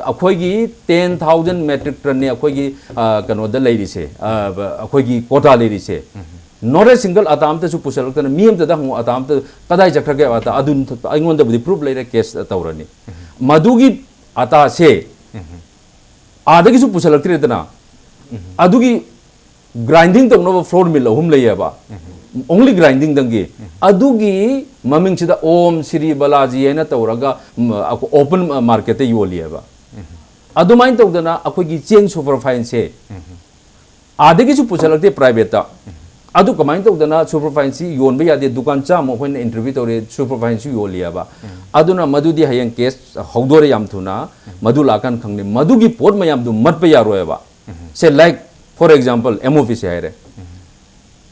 ꯑꯩꯈꯣꯏꯒꯤ ten thousand metric ꯇꯟꯅꯤ ꯑꯩꯈꯣꯏꯒꯤ, ꯑ, ꯀꯩꯅꯣꯗ ꯂꯩꯔꯤꯁꯦ, ꯑ, ꯕ-, ꯑꯩꯈꯣꯏꯒꯤ ꯀꯣꯇꯥ ꯂꯩꯔꯤꯁꯦ꯫ Not a single ꯑꯇꯥ ꯑꯝꯇꯁꯨ ꯄꯨꯁꯜꯂꯛꯇꯅ, ꯃꯤ ꯑꯝꯇꯗ ꯍꯪꯉꯨ, ꯑꯇꯥ ꯑꯝꯇ ꯀꯗꯥꯏ ꯆꯠꯈ꯭ꯔꯒꯦ? ꯑꯇꯥ ꯑꯗꯨ ꯑꯩꯉꯣꯟꯗꯕꯨꯗꯤ ꯄ꯭ꯔꯨꯐ ꯂꯩꯔꯦ, ꯀꯦꯁ ꯇꯧꯔꯅꯤ꯫ ꯃꯗꯨꯒꯤ ꯑꯇꯥꯁꯦ ꯑꯥꯗꯒꯤꯁꯨ ꯄꯨꯁꯜꯂꯛꯇ꯭ꯔꯦꯗꯅ꯫ ꯑꯗꯨꯒꯤ ꯒ꯭ꯔꯥꯏꯟꯗꯤꯡ ꯇꯧꯅꯕ ꯐ꯭ꯂꯣꯔ ꯃꯤꯜ ꯑꯍꯨꯝ ꯂꯩꯌꯦꯕ, ꯑꯣꯡꯂꯤ ꯒ꯭ꯔꯥꯏꯟꯗꯤꯡꯗꯪꯒꯤ꯫ ꯑꯗꯨꯒꯤ ꯃꯃꯤꯡꯁꯤꯗ ꯑꯣꯝ ꯁ꯭ꯔꯤ ꯕꯂꯥꯖꯤ ꯍꯥꯏꯅ ꯇꯧꯔꯒ, ꯎꯝ, ꯑꯣꯄꯟ ꯃꯥꯔꯀꯦꯠꯇ ꯌꯣꯜꯂꯤꯑꯕ꯫ ꯑꯗꯨꯃꯥꯏꯅ ꯇꯧꯗꯅ ꯑꯩꯈꯣꯏꯒꯤ ꯆꯦꯡ ꯁꯨꯄꯔꯐꯥꯏꯟꯁꯦ ꯑꯥꯗꯒꯤꯁꯨ ꯄꯨꯁꯜꯂꯛꯇꯦ ꯄ꯭ꯔꯥꯏꯚꯦꯠꯇ꯫ ꯑꯗꯨ ꯀꯃꯥꯏꯅ ꯇꯧꯗꯅ ꯁꯨꯄꯔꯐꯥꯏꯟꯁꯤ ꯌꯣꯟꯕ ꯌꯥꯗꯦ? ꯗꯨꯀꯥꯟ ꯆꯥꯝꯃ ꯑꯩꯈꯣꯏꯅ ꯏꯟꯇꯔꯚ꯭ꯌꯨ ꯇꯧꯔꯦ, ꯁꯨꯄꯔꯐꯥꯏꯟꯁꯨ ꯌꯣꯜꯂꯤꯑꯕ꯫ ꯑꯗꯨꯅ ꯃꯗꯨꯗꯤ ꯍꯌꯦꯡ ꯀꯦꯁ ꯍꯧꯗꯣꯔꯦ ꯌꯥꯝ ꯊꯨꯅ꯫ ꯃꯗꯨ ꯂꯥꯛꯀꯥꯟ ꯈꯪꯅꯤ꯫ ꯃꯗꯨꯒꯤ ꯄꯣꯠ ꯃꯌꯥꯝꯗꯨ ꯃꯠꯄ ꯌꯥꯔꯣꯏꯕ꯫ ꯁꯦ, like, four example, M O ꯄꯤꯁꯦ ꯍꯥꯏꯔꯦ꯫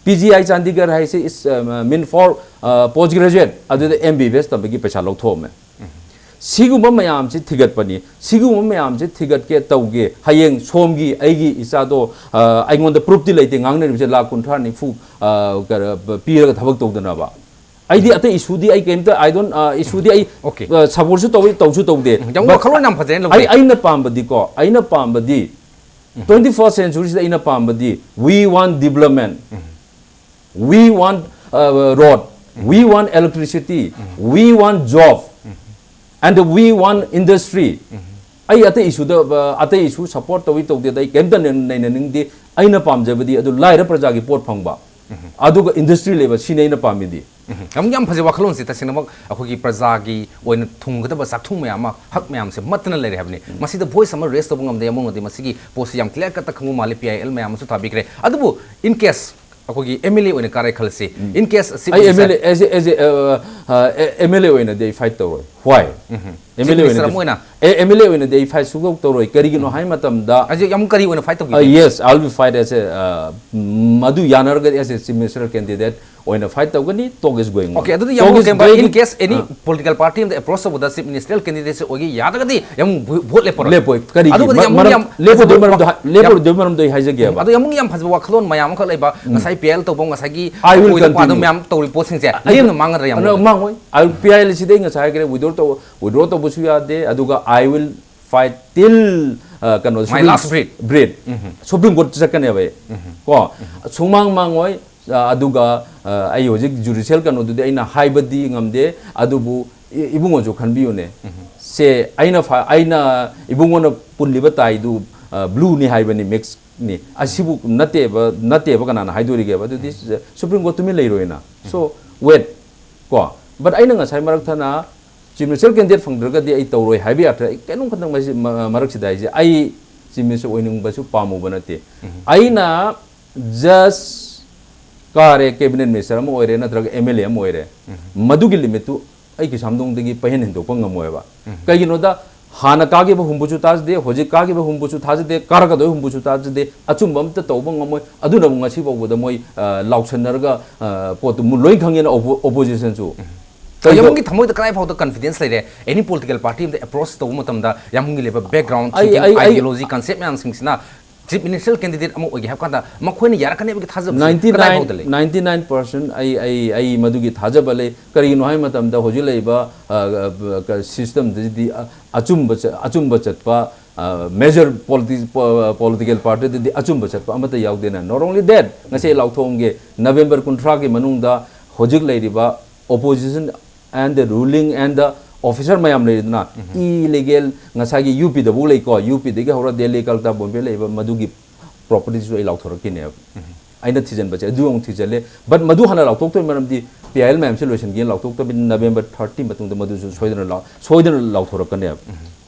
ꯄꯤ ꯖꯤ ꯑꯥꯏ ꯆꯥꯟꯗꯤꯒꯔ ꯍꯥꯏꯁꯦ is, uh, mean for, uh, post graduate, ꯑꯗꯨꯗ ꯑꯦꯝ ꯕꯤ ꯕꯤ ꯑꯦꯁ ꯇꯝꯕꯒꯤ ꯄꯩꯁꯥ ꯂꯧꯊꯣꯛꯑꯝꯃꯦ꯫ ꯁꯤꯒꯨꯝꯕ ꯃꯌꯥꯝꯁꯤ ꯊꯤꯒꯠꯄꯅꯤ꯫ ꯁꯤꯒꯨꯝꯕ ꯃꯌꯥꯝꯁꯤ ꯊꯤꯒꯠꯀꯦ ꯇꯧꯒꯦ꯫ ꯍꯌꯦꯡ ꯁꯣꯝꯒꯤ ꯑꯩꯒꯤ ꯏꯆꯥꯗꯣ, ꯑ, ꯑꯩꯉꯣꯟꯗ ꯄ꯭ꯔꯨꯐꯇꯤ ꯂꯩꯇꯦ, ꯉꯥꯡꯅꯔꯤꯕꯁꯦ ꯂꯥꯈ ꯀꯨꯟꯊ꯭ꯔꯥ ꯅꯤꯐꯨ, ꯑ, ꯀ-, ꯄꯤꯔꯒ ꯊꯕꯛ ꯇꯧꯗꯅꯕ꯫ ꯑꯩꯗꯤ ꯑꯇꯩ ꯏꯁꯨꯗꯤ ꯑꯩ ꯀꯩꯝꯇ, I don't, ꯑ, ꯏꯁꯨꯗꯤ ꯑꯩ, Okay. ꯑ, ꯁꯄꯣꯔꯠꯁꯨ ꯇꯧꯏ, ꯇꯧꯁꯨ ꯇꯧꯗꯦ꯫ ꯌꯥꯝ But ꯋꯥꯈꯜꯂꯣꯟ ꯌꯥꯝ ꯐꯖꯩꯅ ꯑꯩ, ꯂꯧꯕꯤ꯫ ꯑꯩꯅ ꯄꯥꯝꯕꯗꯤꯀꯣ, ꯑꯩꯅ ꯄꯥꯝꯕꯗꯤ twenty first century ꯁꯤꯗ ꯑꯩꯅ ꯄꯥꯝꯕꯗꯤ, we want development, we want, uh, road, we want electricity, we want job, and we want industry. ꯑꯩ ꯑꯇꯩ ꯏꯁꯨꯗ, ꯑ, ꯑꯇꯩ ꯏꯁꯨ ꯁꯄꯣꯔꯠ ꯇꯧꯏ ꯇꯧꯗꯦꯗ ꯑꯩ ꯀꯩꯝꯇ ꯅꯩ-, ꯅꯩꯅꯅꯤꯡꯗꯦ꯫ ꯑꯩꯅ ꯄꯥꯝꯖꯕꯗꯤ ꯑꯗꯨ ꯂꯥꯏꯔ ꯄ꯭ꯔꯖꯥꯒꯤ ꯄꯣꯠ ꯐꯪꯕ, ꯑꯗꯨꯒ ꯏꯟꯗꯁꯇ꯭ꯔꯤ ꯂꯩꯕ, ꯁꯤꯅꯤ ꯑꯩꯅ ꯄꯥꯝꯃꯤꯗꯤ꯫ ꯎꯝ, ꯌꯥꯝ, ꯌꯥꯝ ꯐꯖꯩ ꯋꯥꯈꯜꯂꯣꯟꯁꯦ꯫ ꯇꯁꯦꯡꯅꯃꯛ ꯑꯩꯈꯣꯏꯒꯤ ꯄ꯭ꯔꯖꯥꯒꯤ ꯑꯣꯏꯅ ꯊꯨꯡꯒꯗꯕ ꯆꯥꯛꯊꯨꯡ ꯃꯌꯥꯝ ꯑꯃ, ꯍꯛ ꯃꯌꯥꯝꯁꯦ ꯃꯠꯇꯅ ꯂꯩꯔꯦ ꯍꯥꯏꯕꯅꯤ꯫ ꯃꯁꯤꯗ ꯚꯣꯏꯁ ꯑꯃ ꯔꯦꯁ ꯇꯧꯕ ꯉꯝꯗꯦ, ꯑꯃꯔꯣꯝꯗꯗꯤ ꯃꯁꯤꯒꯤ ꯄꯣꯠꯁꯤ ꯌꯥꯝ ꯀ꯭ꯂꯤꯌꯥꯔ ꯀꯠꯇ ꯈꯪꯕ ꯃꯥꯜꯂꯤ꯫ ꯄꯤ ꯑꯥꯏ ꯑꯦꯜ ꯃꯌꯥꯝ ꯑꯃꯁꯨ ꯊꯥꯕꯤꯈ꯭ꯔꯦ꯫ ꯑꯗꯨꯕꯨ in case ꯑꯩꯈꯣꯏꯒꯤ ꯑꯦꯝ ꯑꯦꯜ ꯑꯦ ꯑꯣꯏꯅ ꯀꯥꯔꯦ ꯈꯜꯂꯁꯤ, in case ꯆꯤꯐ ꯑꯩ ꯑꯦꯝ ꯑꯦꯜ ꯑꯦ, ꯃꯤꯅꯤꯁꯇꯔ ꯑꯦꯁ ꯑꯦ, ꯑꯦꯁ ꯑꯦ, ꯑ, ꯑ, ꯑꯦ-, ꯑꯦꯝ ꯑꯦꯜ ꯑꯦ ꯑꯣꯏꯅꯗꯤ ꯑꯩ ꯐꯥꯏꯠ ꯇꯧꯔꯣꯏ꯫ Why? M L A chief minister ꯑꯣꯏꯅꯗꯤ, ꯑꯃ ꯑꯣꯏꯅ ꯑꯦ, ꯑꯦꯝ ꯑꯦꯜ ꯑꯦ ꯑꯣꯏꯅꯗꯤ ꯑꯩ ꯐꯥꯏꯠ ꯁꯨꯡꯇꯧ ꯇꯧꯔꯣꯏ꯫ ꯀꯔꯤꯒꯤꯅꯣ ꯍꯥꯏ ꯃꯇꯝꯗ, ꯑꯁꯤ ꯑꯃꯨꯛ ꯀꯔꯤ ꯑꯣꯏꯅ ꯐꯥꯏꯠ ꯑ, ꯇꯧꯕꯤꯒꯦ? Yes, I will fight as a, ꯑ, ꯃꯗꯨ ꯌꯥꯅꯔꯒꯗꯤ as a chief minister candidate ꯑꯣꯏꯅ ꯐꯥꯏꯠ ꯇꯧꯒꯅꯤ꯫ Talk is going on. Okay, ꯑꯗꯨꯗꯤ ꯌꯥꯝ Talk is ꯀꯩꯝꯕ, going. In case any ꯑ꯫ Political party ꯑꯃꯗ ꯑꯦꯄ꯭ꯔꯣꯁ ꯇꯧꯕꯗ ꯆꯤꯐ ꯃꯤꯅꯤꯁꯇꯔ ꯀꯦꯟꯗꯤꯗꯦꯠꯁꯦ ꯑꯣꯏꯒꯦ ꯌꯥꯗ꯭ꯔꯒꯗꯤ ꯌꯥꯝ ꯚꯣ-, ꯚꯣꯠ ꯂꯦꯞꯄꯔꯣꯏ꯫ ꯂꯦꯞꯄꯣꯏ꯫ ꯀꯔꯤꯒꯤ? ꯑꯗꯨꯒꯗꯤ ꯃ-, ꯑꯃꯨꯛ ꯃꯔꯝ, ꯌꯥꯝ ꯂꯦꯞꯄꯣꯏꯗꯣꯏ ꯐꯖꯕ ꯃꯔꯝꯗꯣ ꯍꯥ-, ꯌꯥꯝ ꯂꯦꯞꯄꯣꯏꯗꯣꯏ ꯃꯔꯝꯗꯣ ꯑꯩ ꯍꯥꯏꯖꯒꯦꯕ꯫ ꯑꯗꯣ ꯌꯥꯝ, ꯌꯥꯝ ꯐꯖꯕ ꯋꯥꯈꯜꯂꯣꯟ ꯃꯌꯥꯝ ꯑꯃꯈꯛ ꯂꯩꯕ, ꯉꯁꯥꯏ ꯄꯤ ꯑꯥꯏ ꯑꯦꯜ ꯇꯧꯕ, ꯉꯁꯥꯏꯒꯤ I will ꯑꯣꯏꯗ ꯄꯥꯗꯕ continue. ꯃꯌꯥꯝ ꯇꯧꯔꯤꯕ ꯄꯣꯠꯁꯤꯡꯁꯦ ꯑꯗꯨ ꯂꯦꯝꯅ ꯃꯥꯡꯒꯗ꯭ꯔꯥ ꯌꯥꯝ ꯑꯗꯣ ꯂꯧꯕ? ꯃꯥꯡꯉꯣꯏ꯫ ꯑꯥꯏ ꯄꯤ ꯑꯥꯏ ꯑꯦꯜꯁꯤꯗꯤ ꯑꯩ ꯉꯁꯥꯏ ꯍꯥꯏꯈ꯭ꯔꯦ, withdraw ꯇꯧ-, withdraw ꯇꯧꯕꯁꯨ ꯌꯥꯗꯦ, ꯑꯗꯨꯒ I will fight till, ꯑ, ꯀꯩꯅꯣ, My Supreme, last breath. Breath. Um. Supreme Court ꯆꯠꯀꯅꯦꯕ ꯑꯩ꯫ ꯎꯝ꯫ ꯀꯣ? ꯎꯝ꯫ ꯁꯨꯡꯃꯥꯡ ꯃꯥꯡꯉꯣꯏ꯫ ꯑ, ꯑꯗꯨꯒ, ꯑ, ꯑꯩ ꯍꯧꯖꯤꯛ ꯖꯨꯗꯤꯁꯤꯌꯦꯜ ꯀꯩꯅꯣꯗꯨꯗꯤ ꯑꯩꯅ ꯍꯥꯏꯕꯗꯤ ꯉꯝꯗꯦ, ꯑꯗꯨꯕꯨ ꯏ-, ꯏꯕꯨꯡꯉꯣꯁꯨ ꯈꯟꯕꯤꯌꯨꯅꯦ꯫ ꯎꯝ꯫ ꯁꯦ, ꯑꯩꯅ ꯐ-, ꯑꯩꯅ ꯏꯕꯨꯡꯉꯣꯅ ꯄꯨꯜꯂꯤꯕ ꯇꯥꯏꯗꯨ, ꯑ, ꯕ꯭ꯂꯨꯅꯤ ꯍꯥꯏꯕꯅꯤ, ꯃꯤꯛꯁꯅꯤ꯫ ꯑꯁꯤꯕꯨ ꯅꯠꯇꯦꯕ, ꯅꯠꯇꯦꯕ ꯀꯅꯥꯅ ꯍꯥꯏꯗꯣꯔꯤꯒꯦꯕ? ꯑꯗꯨꯗꯤ ꯎꯝ꯫ Supreme Court ꯇꯨꯃꯤꯟ ꯂꯩꯔꯣꯏꯅ꯫ ꯎꯝ꯫ So, wait. ꯀꯣ? But ꯑꯩꯅ ꯉꯁꯥꯏ ꯃꯔꯛ ꯊꯠꯅ ꯆꯤꯐ ꯃꯤꯅꯤꯁꯇꯔ ꯀꯦꯟꯗꯤꯗꯦꯠ ꯐꯪꯗ꯭ꯔꯒꯗꯤ ꯑꯩ ꯇꯧꯔꯣꯏ ꯍꯥꯏꯕ ꯌꯥꯗ꯭ꯔꯥ? ꯑꯩ ꯀꯩꯅꯣꯝ ꯈꯛꯇꯪ ꯃꯁꯤ-, ꯃ-, ꯃꯔꯛꯁꯤꯗ ꯍꯥꯏꯁꯦ, ꯑꯩ ꯆꯤꯐ ꯃꯤꯅꯤꯁꯇꯔ ꯑꯣꯏꯅꯤꯡꯕꯁꯨ ꯄꯥꯝꯃꯨꯕ ꯅꯠꯇꯦ꯫ ꯎꯝ꯫ ꯑꯩꯅ just ꯀꯥꯔꯦ, ꯀꯦꯕꯤꯅꯦꯠ ꯃꯤꯅꯤꯁꯇꯔ ꯑꯃ ꯑꯣꯏꯔꯦ, ꯅꯠꯇ꯭ꯔꯒ ꯑꯦꯝ ꯑꯦꯜ ꯑꯦ ꯑꯃ ꯑꯣꯏꯔꯦ, ꯃꯗꯨꯒꯤ ꯂꯤꯃꯤꯠꯇꯨ ꯑꯩ ꯀꯩꯁꯥꯝꯊꯣꯡꯗꯒꯤ ꯄꯩꯍꯦꯟ ꯍꯦꯟꯗꯣꯛꯄ ꯉꯝꯃꯣꯏꯕ꯫ ꯀꯩꯒꯤꯅꯣꯗ, ꯍꯥꯟꯅ ꯀꯥꯈꯤꯕ ꯍꯨꯝꯕꯨꯁꯨ ꯊꯥꯖꯗꯦ, ꯍꯧꯖꯤꯛ ꯀꯥꯈꯤꯕ ꯍꯨꯝꯕꯨꯁꯨ ꯊꯥꯖꯗꯦ, ꯀꯥꯔꯛꯀꯗꯣꯏ ꯍꯨꯝꯕꯨꯁꯨ ꯊꯥꯖꯗꯦ, ꯑꯆꯨꯝꯕ ꯑꯝꯇ ꯇꯧꯕ ꯉꯝꯃꯣꯏ꯫ ꯑꯗꯨꯅꯕꯨ ꯉꯁꯤ ꯐꯥꯎꯕꯗ ꯃꯣꯏ, ꯑ, ꯂꯥꯎꯁꯟꯅꯔꯒ, ꯑ, ꯄꯣꯠꯇꯨ ꯃꯨ-, ꯂꯣꯏ ꯈꯪꯉꯦꯅ ꯑꯣꯄꯣ-, ꯑꯣꯄꯣꯖꯤꯁꯟꯁꯨ꯫ ꯀꯩꯗꯧ- ꯌꯥꯝꯕꯨꯡꯒꯤ ꯊꯃꯣꯏꯗ ꯀꯗꯥꯏ ꯐꯥꯎꯗ ꯀꯟꯐꯤꯗꯦꯟꯁ ꯂꯩꯔꯦ? ꯑꯦꯅꯤ ꯄꯣꯂꯤꯇꯤꯀꯦꯜ ꯄꯥꯔꯇꯤ ꯑꯃꯗ ꯑꯦꯄ꯭ꯔꯣꯆ ꯇꯧꯕ ꯃꯇꯝꯗ ꯌꯥꯝꯕꯨꯡꯒꯤ ꯂꯩꯕ ꯕꯦꯛꯒ꯭ꯔꯥꯎꯟ, ꯑꯩ, ꯊꯤꯡꯀꯤꯡ, ꯑꯩ, ꯑꯩ, ꯑꯥꯏꯗꯤꯌꯣꯂꯣꯖꯤ, ꯀꯟꯁꯦꯞ ꯃꯌꯥꯝꯁꯤꯡꯁꯤꯅ ꯆꯤꯐ ꯃꯤꯅꯤꯁꯇꯔ ꯀꯦꯟꯗꯤꯗꯦꯠ ꯑꯃ ꯑꯣꯏꯒꯦ ꯍꯥꯏꯕ ꯀꯥꯟꯗ ꯃꯈꯣꯏꯅ ꯌꯥꯔꯛꯀꯅꯦꯕꯒꯤ ꯊꯥꯖꯕꯁꯤ ꯅꯥꯏꯟꯇꯤ ꯅꯥꯏꯟ, ꯀꯗꯥꯏ ꯐꯥꯎꯗ ꯂꯩ? ꯅꯥꯏꯟꯇꯤ ꯅꯥꯏꯟ ꯄꯥꯔꯁꯦꯟ ꯑꯩ, ꯑꯩ, ꯑꯩ ꯃꯗꯨꯒꯤ ꯊꯥꯖꯕ ꯂꯩ꯫ ꯀꯔꯤꯒꯤꯅꯣ ꯍꯥꯏꯕ ꯃꯇꯝꯗ ꯍꯧꯖꯤꯛ ꯂꯩꯔꯤꯕ, ꯑ, ꯑ, ꯀ-, ꯁꯤꯁꯇꯦꯝꯗꯨꯗꯤ, ꯑ, ꯑꯆꯨꯝꯕ ꯆ-, ꯑꯆꯨꯝꯕ ꯆꯠꯄ, ꯑ, ꯃꯦꯖꯔ ꯄꯣꯂꯤꯇꯤ-, ꯄꯣ-, ꯄꯣꯂꯤꯇꯤꯀꯦꯜ ꯄꯥꯔꯇꯤꯗꯗꯤ ꯑꯆꯨꯝꯕ ꯆꯠꯄ ꯑꯃꯠꯇ ꯌꯥꯎꯗꯦꯅ꯫ Not only that, ꯉꯁꯤ ꯑꯩ ꯂꯥꯎꯊꯣꯛꯑꯝꯒꯦ, ꯅꯕꯦꯝꯕꯔ ꯀꯨꯟꯊ꯭ꯔꯥꯒꯤ ꯃꯅꯨꯡꯗ ꯍꯧꯖꯤꯛ ꯂꯩꯔꯤꯕ opposition and the ruling and the officer ꯃꯌꯥꯝ ꯂꯩꯔꯤꯗꯅ, ꯏꯂꯤꯒꯦꯜ, ꯉꯁꯥꯏꯒꯤ ꯌꯨ ꯄꯤꯗꯕꯨ ꯂꯩꯀꯣ, ꯌꯨ ꯄꯤꯗꯒꯤ ꯍꯧꯔ ꯗꯦꯜꯂꯤ, ꯀꯜꯀꯇꯥ, ꯕꯣꯝꯕꯦ ꯂꯩꯕ ꯃꯗꯨꯒꯤ ꯄ꯭ꯔꯣꯄꯔꯇꯤꯁꯨ ꯑꯩ ꯂꯥꯎꯊꯣꯔꯛꯈꯤꯅꯦꯕ꯫ ꯑꯩꯅ ꯊꯤꯖꯤꯟꯕꯁꯦ ꯑꯗꯨ ꯑꯃꯨꯛ ꯊꯤꯖꯤꯜꯂꯦ꯫ But ꯃꯗꯨ ꯍꯥꯟꯅ ꯂꯥꯎꯊꯣꯛꯇꯣꯏ ꯃꯔꯝꯗꯤ ꯄꯤ ꯑꯥꯏ ꯑꯦꯜ ꯃꯌꯥꯝꯁꯦ ꯂꯣꯏꯁꯤꯟꯒꯦꯅ ꯂꯥꯎꯊꯣꯛꯇꯕꯅꯤ꯫ ꯅꯕꯦꯝꯕꯔ ꯊꯥꯔꯇꯤ ꯃꯇꯨꯡꯗ ꯃꯗꯨꯁꯨ ꯁꯣꯏꯗꯅ ꯂꯥꯎ-, ꯁꯣꯏꯗꯅ ꯂꯥꯎꯊꯣꯔꯛꯀꯅꯦꯕ꯫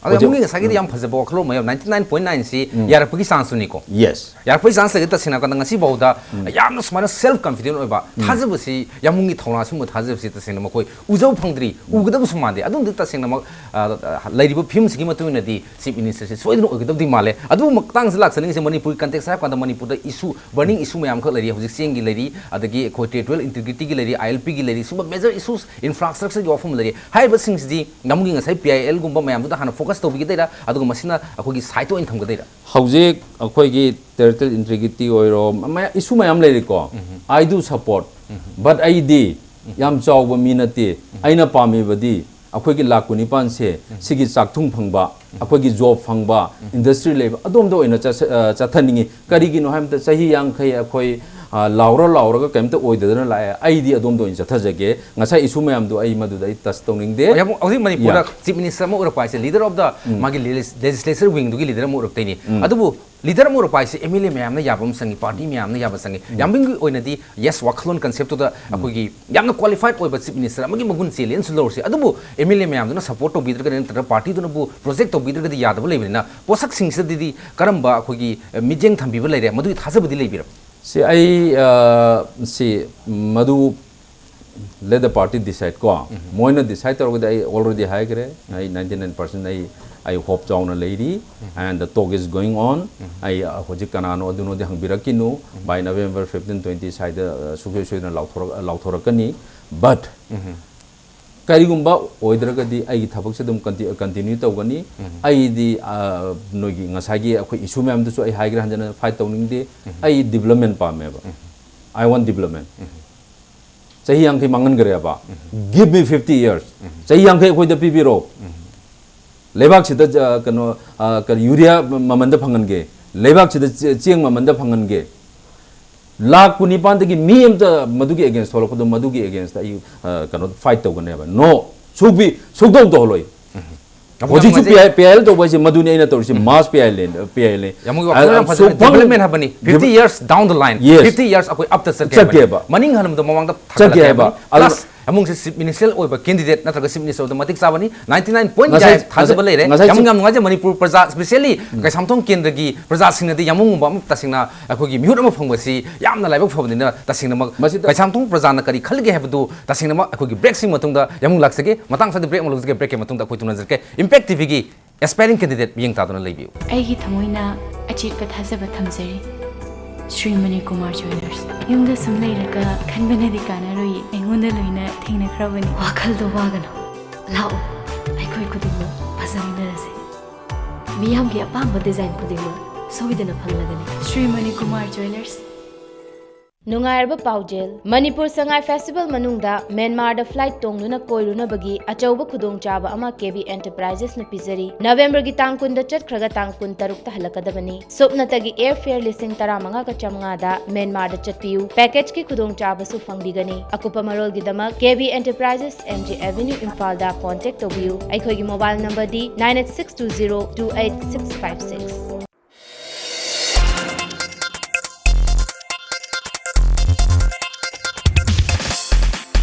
ꯑꯗꯣ ꯍꯧꯖꯤꯛ ꯌꯥꯝꯕꯨꯡꯒꯤ ꯉꯁꯥꯏꯒꯤꯗꯤ ꯌꯥꯝ ꯐꯖꯕ ꯋꯥꯈꯜꯂꯣꯟ ꯑꯃ ꯌꯥꯎ-, ꯅꯥꯏꯟꯇꯤ ꯅꯥꯏꯟ ꯄꯣꯏꯟ ꯅꯥꯏꯟꯁꯤ ꯎꯝ꯫ ꯌꯥꯔꯛꯄꯒꯤ ꯆꯥꯟꯁꯇꯨꯅꯤꯀꯣ꯫ Yes꯫ ꯌꯥꯔꯛꯄꯒꯤ ꯆꯥꯟꯁ ꯂꯩꯒꯦ ꯇꯁꯦꯡꯅ ꯍꯥꯏꯔꯀꯥꯟꯗ ꯉꯁꯤ ꯐꯥꯎꯗ ꯎꯝ꯫ ꯌꯥꯝꯅ ꯁꯨꯃꯥꯏꯅ ꯁꯦꯜꯐ ꯀꯟꯐꯤꯗꯦꯟ ꯑꯣꯏꯕ ꯎꯝ꯫ ꯊꯥꯖꯕꯁꯤ, ꯌꯥꯝꯕꯨꯡꯒꯤ ꯊꯧꯅꯥ ꯁꯤꯒꯨꯝꯕ ꯊꯥꯖꯕꯁꯤ ꯇꯁꯦꯡꯅ ꯃꯈꯣꯏ ꯎꯖꯕ ꯐꯪꯗ꯭ꯔꯤ, ꯎꯝ꯫ ꯎꯒꯗꯕꯁꯨ ꯃꯥꯟꯗꯦ꯫ ꯑꯗꯨꯝꯗꯤ ꯇꯁꯦꯡꯅꯃꯛ, ꯑ, ꯑ, ꯂꯩꯔꯤꯕ ꯐꯤꯕꯝꯁꯤꯒꯤ ꯃꯇꯨꯡ ꯏꯟꯅꯗꯤ ꯆꯤꯐ ꯃꯤꯅꯤꯁꯇꯔꯁꯦ ꯁꯣꯏꯗꯅ ꯑꯣꯏꯒꯗꯕꯗꯤ ꯃꯥꯜꯂꯦ꯫ ꯑꯗꯨꯕꯨ ꯃꯇꯥꯡꯁꯤꯗ ꯂꯥꯛꯆꯅꯤꯡꯉꯤꯁꯦ ꯃꯅꯤꯄꯨꯔꯒꯤ ꯀꯟꯇꯦꯛꯁ ꯍꯥꯏꯔ ꯀꯥꯟꯗ ꯃꯅꯤꯄꯨꯔꯗ ꯏꯁꯨ, ꯕꯔꯅꯤꯡ ꯏꯁꯨ ꯃꯌꯥꯝ ꯑꯃꯈꯛ ꯂꯩꯔꯤ꯫ ꯍꯧꯖꯤꯛ ꯆꯦꯡꯒꯤ ꯂꯩꯔꯤ, ꯑꯗꯒꯤ ꯑꯩꯈꯣꯏ ꯇꯦꯔꯤꯇꯣꯔꯤꯌꯦꯜ ꯏꯟꯇꯤꯒ꯭ꯔꯤꯇꯤꯒꯤ ꯂꯩꯔꯤ, ꯑꯥꯏ ꯑꯦꯜ ꯄꯤꯒꯤ ꯂꯩꯔꯤ, ꯁꯤꯒꯨꯝꯕ ꯃꯦꯖꯔ ꯏꯁꯨꯁ, ꯏꯟꯐ꯭ꯔꯥꯁ꯭ꯇ꯭ꯔꯛꯆꯔꯒꯤ ꯋꯥꯐꯝ ꯂꯩꯔꯤ꯫ ꯍꯥꯏꯔꯤꯕꯁꯤꯡꯁꯤꯗꯤ ꯌꯥꯝꯕꯨꯡꯒꯤ ꯉꯁꯥꯏ ꯄꯤ ꯑꯥꯏ ꯑꯦꯜꯒꯨꯝꯕ ꯃꯌꯥꯝꯗꯨꯗ ꯍꯥꯟꯅ ꯐꯣꯀꯁ ꯇꯧꯕꯤꯒꯗꯣꯏꯔꯥ, ꯑꯗꯨꯒ ꯃꯁꯤꯅ ꯑꯩꯈꯣꯏꯒꯤ ꯁꯥꯏꯠꯇ ꯑꯣꯏꯅ ꯊꯝꯒꯗꯣꯏꯔꯥ? ꯍꯧꯖꯤꯛ ꯑꯩꯈꯣꯏꯒꯤ ꯇꯦꯔꯤꯇꯣꯔꯤꯌꯦꯜ ꯏꯟꯇꯤꯒ꯭ꯔꯤꯇꯤ ꯑꯣꯏꯔꯣ, ꯃꯌꯥꯝ, ꯏꯁꯨ ꯃꯌꯥꯝ ꯂꯩꯔꯤꯀꯣ꯫ ꯎꯝ꯫ I do support, um. But ꯑꯩꯗꯤ ꯎꯝ꯫ ꯌꯥꯝ ꯆꯥꯎꯕ ꯃꯤ ꯅꯠꯇꯦ꯫ ꯎꯝ꯫ ꯑꯩꯅ ꯄꯥꯝꯃꯤꯕꯗꯤ ꯑꯩꯈꯣꯏꯒꯤ ꯂꯥꯈ ꯀꯨꯟꯅꯤꯄꯥꯟꯁꯦ ꯎꯝ꯫ ꯁꯤꯒꯤ ꯆꯥꯛꯊꯨꯡ ꯐꯪꯕ, ꯎꯝ꯫ ꯑꯩꯈꯣꯏꯒꯤ ꯖꯣꯕ ꯐꯪꯕ, ꯎꯝ꯫ ꯏꯟꯗꯁꯇ꯭ꯔꯤ ꯂꯩꯕ, ꯑꯗꯣꯝꯗ ꯑꯣꯏꯅ ꯆꯠꯁ-, ꯑ, ꯆꯠꯊꯅꯤꯡꯉꯤ꯫ ꯀꯔꯤꯒꯤꯅꯣ ꯍꯥꯏꯕ ꯃꯇꯝꯗ ꯆꯍꯤ ꯌꯥꯡꯈꯩ ꯑꯩꯈꯣꯏ, ꯑ, ꯂꯥꯎꯔ ꯂꯥꯎꯔꯒ ꯀꯩꯝꯇ ꯑꯣꯏꯗꯗꯅ ꯂꯥꯛꯑꯦ꯫ ꯑꯩꯗꯤ ꯑꯗꯣꯝꯗ ꯑꯣꯏꯅ ꯆꯠꯊꯖꯒꯦ꯫ ꯉꯁꯥꯏ ꯏꯁꯨ ꯃꯌꯥꯝꯗꯣ ꯑꯩ ꯃꯗꯨꯗ ꯑꯩ ꯇꯆ ꯇꯧꯅꯤꯡꯗꯦ꯫ ꯍꯧꯖꯤꯛ ꯃꯅꯤꯄꯨꯔꯗ ꯌꯥ꯫ ꯆꯤꯐ ꯃꯤꯅꯤꯁꯇꯔ ꯑꯃ ꯑꯣꯏꯔꯛꯄ ꯍꯥꯏꯁꯦ, ꯂꯤꯗꯔ ꯑꯣꯐ ꯗ, ꯎꯝ꯫ ꯃꯥꯒꯤ ꯂꯦꯖꯤꯁꯂꯦꯆꯔ ꯋꯤꯡꯗꯨꯒꯤ ꯂꯤꯗꯔ ꯑꯃ ꯑꯣꯏꯔꯛꯇꯣꯏꯅꯤ꯫ ꯎꯝ꯫ ꯑꯗꯨꯕꯨ ꯂꯤꯗꯔ ꯑꯃ ꯑꯣꯏꯔꯛꯄ ꯍꯥꯏꯁꯦ ꯑꯦꯝ ꯑꯦꯜ ꯑꯦ ꯃꯌꯥꯝꯅ ꯌꯥꯕ ꯑꯃ ꯆꯪꯉꯤ, ꯄꯥꯔꯇꯤ ꯃꯌꯥꯝꯅ ꯌꯥꯕ ꯆꯪꯉꯤ꯫ ꯎꯝ꯫ ꯌꯥꯝꯕꯨꯡꯒꯤ ꯑꯣꯏꯅꯗꯤ, ꯌꯦꯁ, ꯋꯥꯈꯜꯂꯣꯟ ꯀꯟꯁꯦꯞꯇꯨꯗ ꯎꯝ꯫ ꯑꯩꯈꯣꯏꯒꯤ ꯌꯥꯝꯅ ꯀ꯭ꯋꯥꯂꯤꯐꯥꯏꯗ ꯑꯣꯏꯕ ꯆꯤꯐ ꯃꯤꯅꯤꯁꯇꯔ ꯑꯃꯒꯤ ꯃꯒꯨꯟ ꯆꯦꯜꯂꯦꯅꯁꯨ ꯂꯧꯔꯁꯤ꯫ ꯑꯗꯨꯕꯨ ꯑꯦꯝ ꯑꯦꯜ ꯑꯦ ꯃꯌꯥꯝꯗꯨꯅ ꯁꯄꯣꯔꯠ ꯇꯧꯕꯤꯗ꯭ꯔꯒꯗꯤ, ꯅꯠꯇ꯭ꯔꯒ ꯄꯥꯔꯇꯤꯗꯨꯅꯕꯨ ꯄ꯭ꯔꯣꯖꯦꯛ ꯇꯧꯕꯤꯗ꯭ꯔꯒꯗꯤ ꯌꯥꯗꯕ ꯂꯩꯕꯅꯤꯅ, ꯄꯣꯠꯁꯛꯁꯤꯡꯁꯤꯗꯗꯤ ꯀꯔꯝꯕ ꯑꯩꯈꯣꯏꯒꯤ, ꯑ, ꯃꯤꯠꯌꯦꯡ ꯊꯝꯕꯤꯕ ꯂꯩꯔꯦ, ꯃꯗꯨꯒꯤ ꯊꯥꯖꯕꯗꯤ ꯂꯩꯕꯤꯔꯕ? ꯁꯤ ꯑꯩ ꯑ, ꯁꯤ ꯃꯗꯨ let the party decide ꯀꯣ, ꯃꯣꯏꯅ decide ꯇꯧꯔꯒꯗꯤ ꯑꯩ already ꯍꯥꯏꯈ꯭ꯔꯦ, ꯑꯩ ninety nine percent ꯑꯩ ꯑꯩ hope ꯆꯥꯎꯅ ꯂꯩꯔꯤ꯫ And the talk is going on. ꯑꯩ ꯑ, ꯍꯧꯖꯤꯛ ꯀꯅꯥꯅꯣ ꯑꯗꯨꯅꯣꯗꯤ ꯍꯪꯕꯤꯔꯛꯈꯤꯅꯨ꯫ By November fifteen twenty ꯁ꯭ꯋꯥꯏꯗ ꯑ, ꯁꯨꯡꯁꯣꯏ ꯁꯣꯏꯗꯅ ꯂꯥꯎꯊꯣꯔꯛ ꯂꯥꯎꯊꯣꯔꯛꯀꯅꯤ꯫ But ꯀꯔꯤꯒꯨꯝꯕ ꯑꯣꯏꯗ꯭ꯔꯒꯗꯤ ꯑꯩꯒꯤ ꯊꯕꯛꯁꯦ ꯑꯗꯨꯝ continue ꯇꯧꯒꯅꯤ꯫ ꯑꯩꯗꯤ ꯑ, ꯅꯣꯏꯒꯤ ꯉꯁꯥꯏꯒꯤ ꯑꯩꯈꯣꯏ issue ꯃꯌꯥꯝꯗꯨꯁꯨ ꯑꯩ ꯍꯥꯏꯈ꯭ꯔꯦ, ꯍꯟꯖꯟꯅ fight ꯇꯧꯅꯤꯡꯗꯦ꯫ ꯑꯩ development ꯄꯥꯝꯃꯦꯕ꯫ I want development. ꯆꯍꯤ ꯌꯥꯡꯈꯩ ꯃꯥꯡꯍꯟꯈ꯭ꯔꯦꯕ꯫ Give me fifty years. ꯆꯍꯤ ꯌꯥꯡꯈꯩ ꯑꯩꯈꯣꯏꯗ ꯄꯤꯕꯤꯔꯣ꯫ ꯂꯩꯕꯥꯛꯁꯤꯗ ꯖ- ꯀꯩꯅꯣ ꯑ, ꯀꯔꯤ, ꯌꯨꯔꯤꯌꯥ ꯃꯃꯟꯗ ꯐꯪꯍꯟꯒꯦ, ꯂꯩꯕꯥꯛꯁꯤꯗ ꯆꯦ- ꯆꯦꯡ ꯃꯃꯟꯗ ꯐꯪꯍꯟꯒꯦ꯫ ꯂꯥꯈ ꯀꯨꯟꯅꯤꯄꯥꯟꯗꯒꯤ ꯃꯤ ꯑꯝꯇ ꯃꯗꯨꯒꯤ against ꯊꯣꯛꯂꯛꯄꯗꯣ, ꯃꯗꯨꯒꯤ against ꯑꯩ ꯑ, ꯀꯩꯅꯣ fight ꯇꯧꯒꯅꯦꯕ꯫ No, ꯁꯨꯛꯄꯤ ꯁꯨꯛꯇꯧ ꯇꯧꯍꯜꯂꯣꯏ꯫ ꯍꯧꯖꯤꯛꯁꯨ ꯄꯤ ꯑꯥꯏ ꯑꯦꯜ ꯇꯧꯕ ꯍꯥꯏꯁꯦ ꯃꯗꯨꯅꯤ ꯑꯩꯅ ꯇꯧꯔꯤꯁꯦ꯫ Mass P I L, P I L. ꯌꯥꯝ ꯋꯥꯈꯜ ꯌꯥꯝ ꯐꯖꯅ development ꯍꯥꯏꯕꯅꯤ꯫ Fifty years down the line, yes, fifty years ꯑꯩꯈꯣꯏ ꯑꯞꯇ ꯆꯠꯀꯦ ꯍꯥꯏꯕꯅꯤ꯫ ꯆꯠꯀꯦꯕ꯫ ꯃꯅꯤꯡ ꯍꯟꯕꯗꯣ ꯃꯃꯥꯡꯗ ꯆꯠꯀꯦ ꯊꯥꯡꯒꯠꯂꯛꯀꯦ ꯍꯥꯏꯕ꯫ ꯍꯥꯏꯕꯅꯤ꯫ ꯑꯗꯨ plus ꯌꯥꯝꯕꯨꯡꯁꯦ chief minister ꯑꯣꯏꯕ candidate ꯅꯠꯇ꯭ꯔꯒ chief minister ꯑꯣꯏꯕꯗ ꯃꯇꯤꯛ ꯆꯥꯕꯅꯤ꯫ Ninety nine point ꯉꯁꯥꯏ- ꯀꯌꯥ ꯊꯥꯖꯕ ꯉꯁꯥꯏ- ꯂꯩꯔꯦ꯫ ꯉꯁꯥꯏ ꯌꯥꯝꯕꯨꯡ chief- ꯌꯥꯝ ꯅꯨꯡꯉꯥꯏꯖꯩ꯫ ꯃꯅꯤꯄꯨꯔ ꯄ꯭ꯔꯖꯥ, especially ꯀꯩꯁꯥꯝꯊꯣꯡ ꯀꯦꯟꯗ꯭ꯔꯒꯤ ꯄ꯭ꯔꯖꯥꯁꯤꯡꯅꯗꯤ ꯌꯥꯝꯕꯨꯡꯒꯨꯝꯕ ꯑꯃ ꯇꯁꯦꯡꯅ ꯑꯩꯈꯣꯏꯒꯤ ꯃꯤꯍꯨꯠ ꯑꯃ ꯐꯪꯕꯁꯤ ꯌꯥꯝꯅ ꯂꯥꯏꯕꯛ ꯐꯕꯅꯤꯅ, ꯇꯁꯦꯡꯅꯃꯛ ꯃꯁꯤꯗ ꯀꯩꯁꯥꯝꯊꯣꯡ ꯄ꯭ꯔꯖꯥꯅ ꯀꯔꯤ ꯈꯜꯂꯤꯒꯦ ꯍꯥꯏꯕꯗꯨ ꯇꯁꯦꯡꯅꯃꯛ ꯑꯩꯈꯣꯏꯒꯤ break ꯁꯤ ꯃꯇꯨꯡꯗ ꯌꯥꯝꯕꯨꯡ ꯂꯥꯛꯆꯒꯦ꯫ ꯃꯇꯥꯡ ꯆꯥꯗ break ꯑꯃ ꯂꯧꯖꯒꯦ꯫ Break ꯀꯤ ꯃꯇꯨꯡꯗ ꯑꯩꯈꯣꯏ ꯇꯨꯅꯖꯔꯛꯀꯦ꯫ Impact T V ꯒꯤ aspiring candidate ꯃꯤꯠꯌꯦꯡ ꯇꯥꯗꯨꯅ ꯂꯩꯕꯤꯌꯨ꯫ ꯑꯩꯒꯤ ꯊꯃꯣꯏꯅ ꯑꯆꯦꯠꯄ ꯊꯥꯖꯕ ꯊꯝꯖꯔꯤ꯫ ꯁ꯭ꯔꯤ ꯃꯅꯤꯀꯨꯃꯥꯔ ꯖ꯭ꯋꯦꯂꯔꯁ꯫ ꯌꯨꯝꯗ ꯁꯨꯝ ꯂꯩꯔꯒ ꯈꯟꯕꯅꯗꯤ ꯀꯥꯟꯅꯔꯣꯏꯌꯦ꯫ ꯑꯩꯉꯣꯟꯗ ꯂꯣꯏꯅ ꯊꯦꯡꯅꯈ꯭ꯔꯕꯅꯤ꯫ ꯋꯥꯈꯜꯗꯣ ꯋꯥꯒꯅꯨ꯫ ꯂꯥꯛꯑꯣ, ꯑꯩꯈꯣꯏ ꯈꯨꯗꯤꯡꯃꯛ ꯐꯖꯃꯤꯟꯅꯔꯁꯦ꯫ ꯃꯤꯌꯥꯝꯒꯤ ꯑꯄꯥꯝꯕ design ꯈꯨꯗꯤꯡꯃꯛ ꯁꯣꯏꯗꯅ ꯐꯪꯂꯒꯅꯤ꯫ ꯁ꯭ꯔꯤ ꯃꯅꯤꯀꯨꯃꯥꯔ ꯖ꯭ꯋꯦꯂꯔꯁ꯫ ꯅꯨꯡꯉꯥꯏꯔꯕ ꯄꯥꯎꯖꯦꯜ, ꯃꯅꯤꯄꯨꯔ ꯁꯉꯥꯏ festival ꯃꯅꯨꯡꯗ ꯃ꯭ꯌꯥꯟꯃꯥꯔꯗ flight ꯇꯣꯡꯗꯨꯅ ꯀꯣꯏꯔꯨꯅꯕꯒꯤ ꯑꯆꯧꯕ ꯈꯨꯗꯣꯡꯆꯥꯕ ꯑꯃ ꯀꯦ ꯕꯤ Enterprises ꯅ ꯄꯤꯖꯔꯤ꯫ ꯅꯕꯦꯝꯕꯔꯒꯤ ꯇꯥꯡ ꯀꯨꯟꯗ ꯆꯠꯈ꯭ꯔꯒ ꯇꯥꯡ ꯀꯨꯟ ꯇꯔꯨꯛꯇ ꯍꯜꯂꯛꯀꯗꯕꯅꯤ꯫ ꯁꯨꯞꯅꯇꯒꯤ airfare ꯂꯤꯁꯤꯡ ꯇꯔꯥꯃꯉꯥꯒ ꯆꯥꯃꯉꯥꯗ ꯃ꯭ꯌꯥꯟꯃꯥꯔꯗ ꯆꯠꯄꯤꯌꯨ꯫ Package ꯀꯤ ꯈꯨꯗꯣꯡꯆꯥꯕꯁꯨ ꯐꯪꯕꯤꯒꯅꯤ꯫ ꯑꯀꯨꯞꯄ ꯃꯔꯣꯜꯒꯤꯗꯃꯛ ꯀꯦ B Enterprises, M G Avenue, ꯏꯝꯐꯥꯜꯗ contact ꯇꯧꯕꯤꯌꯨ꯫ ꯑꯩꯈꯣꯏꯒꯤ mobile number ꯗꯤ nine eight six two zero two eight six five six꯫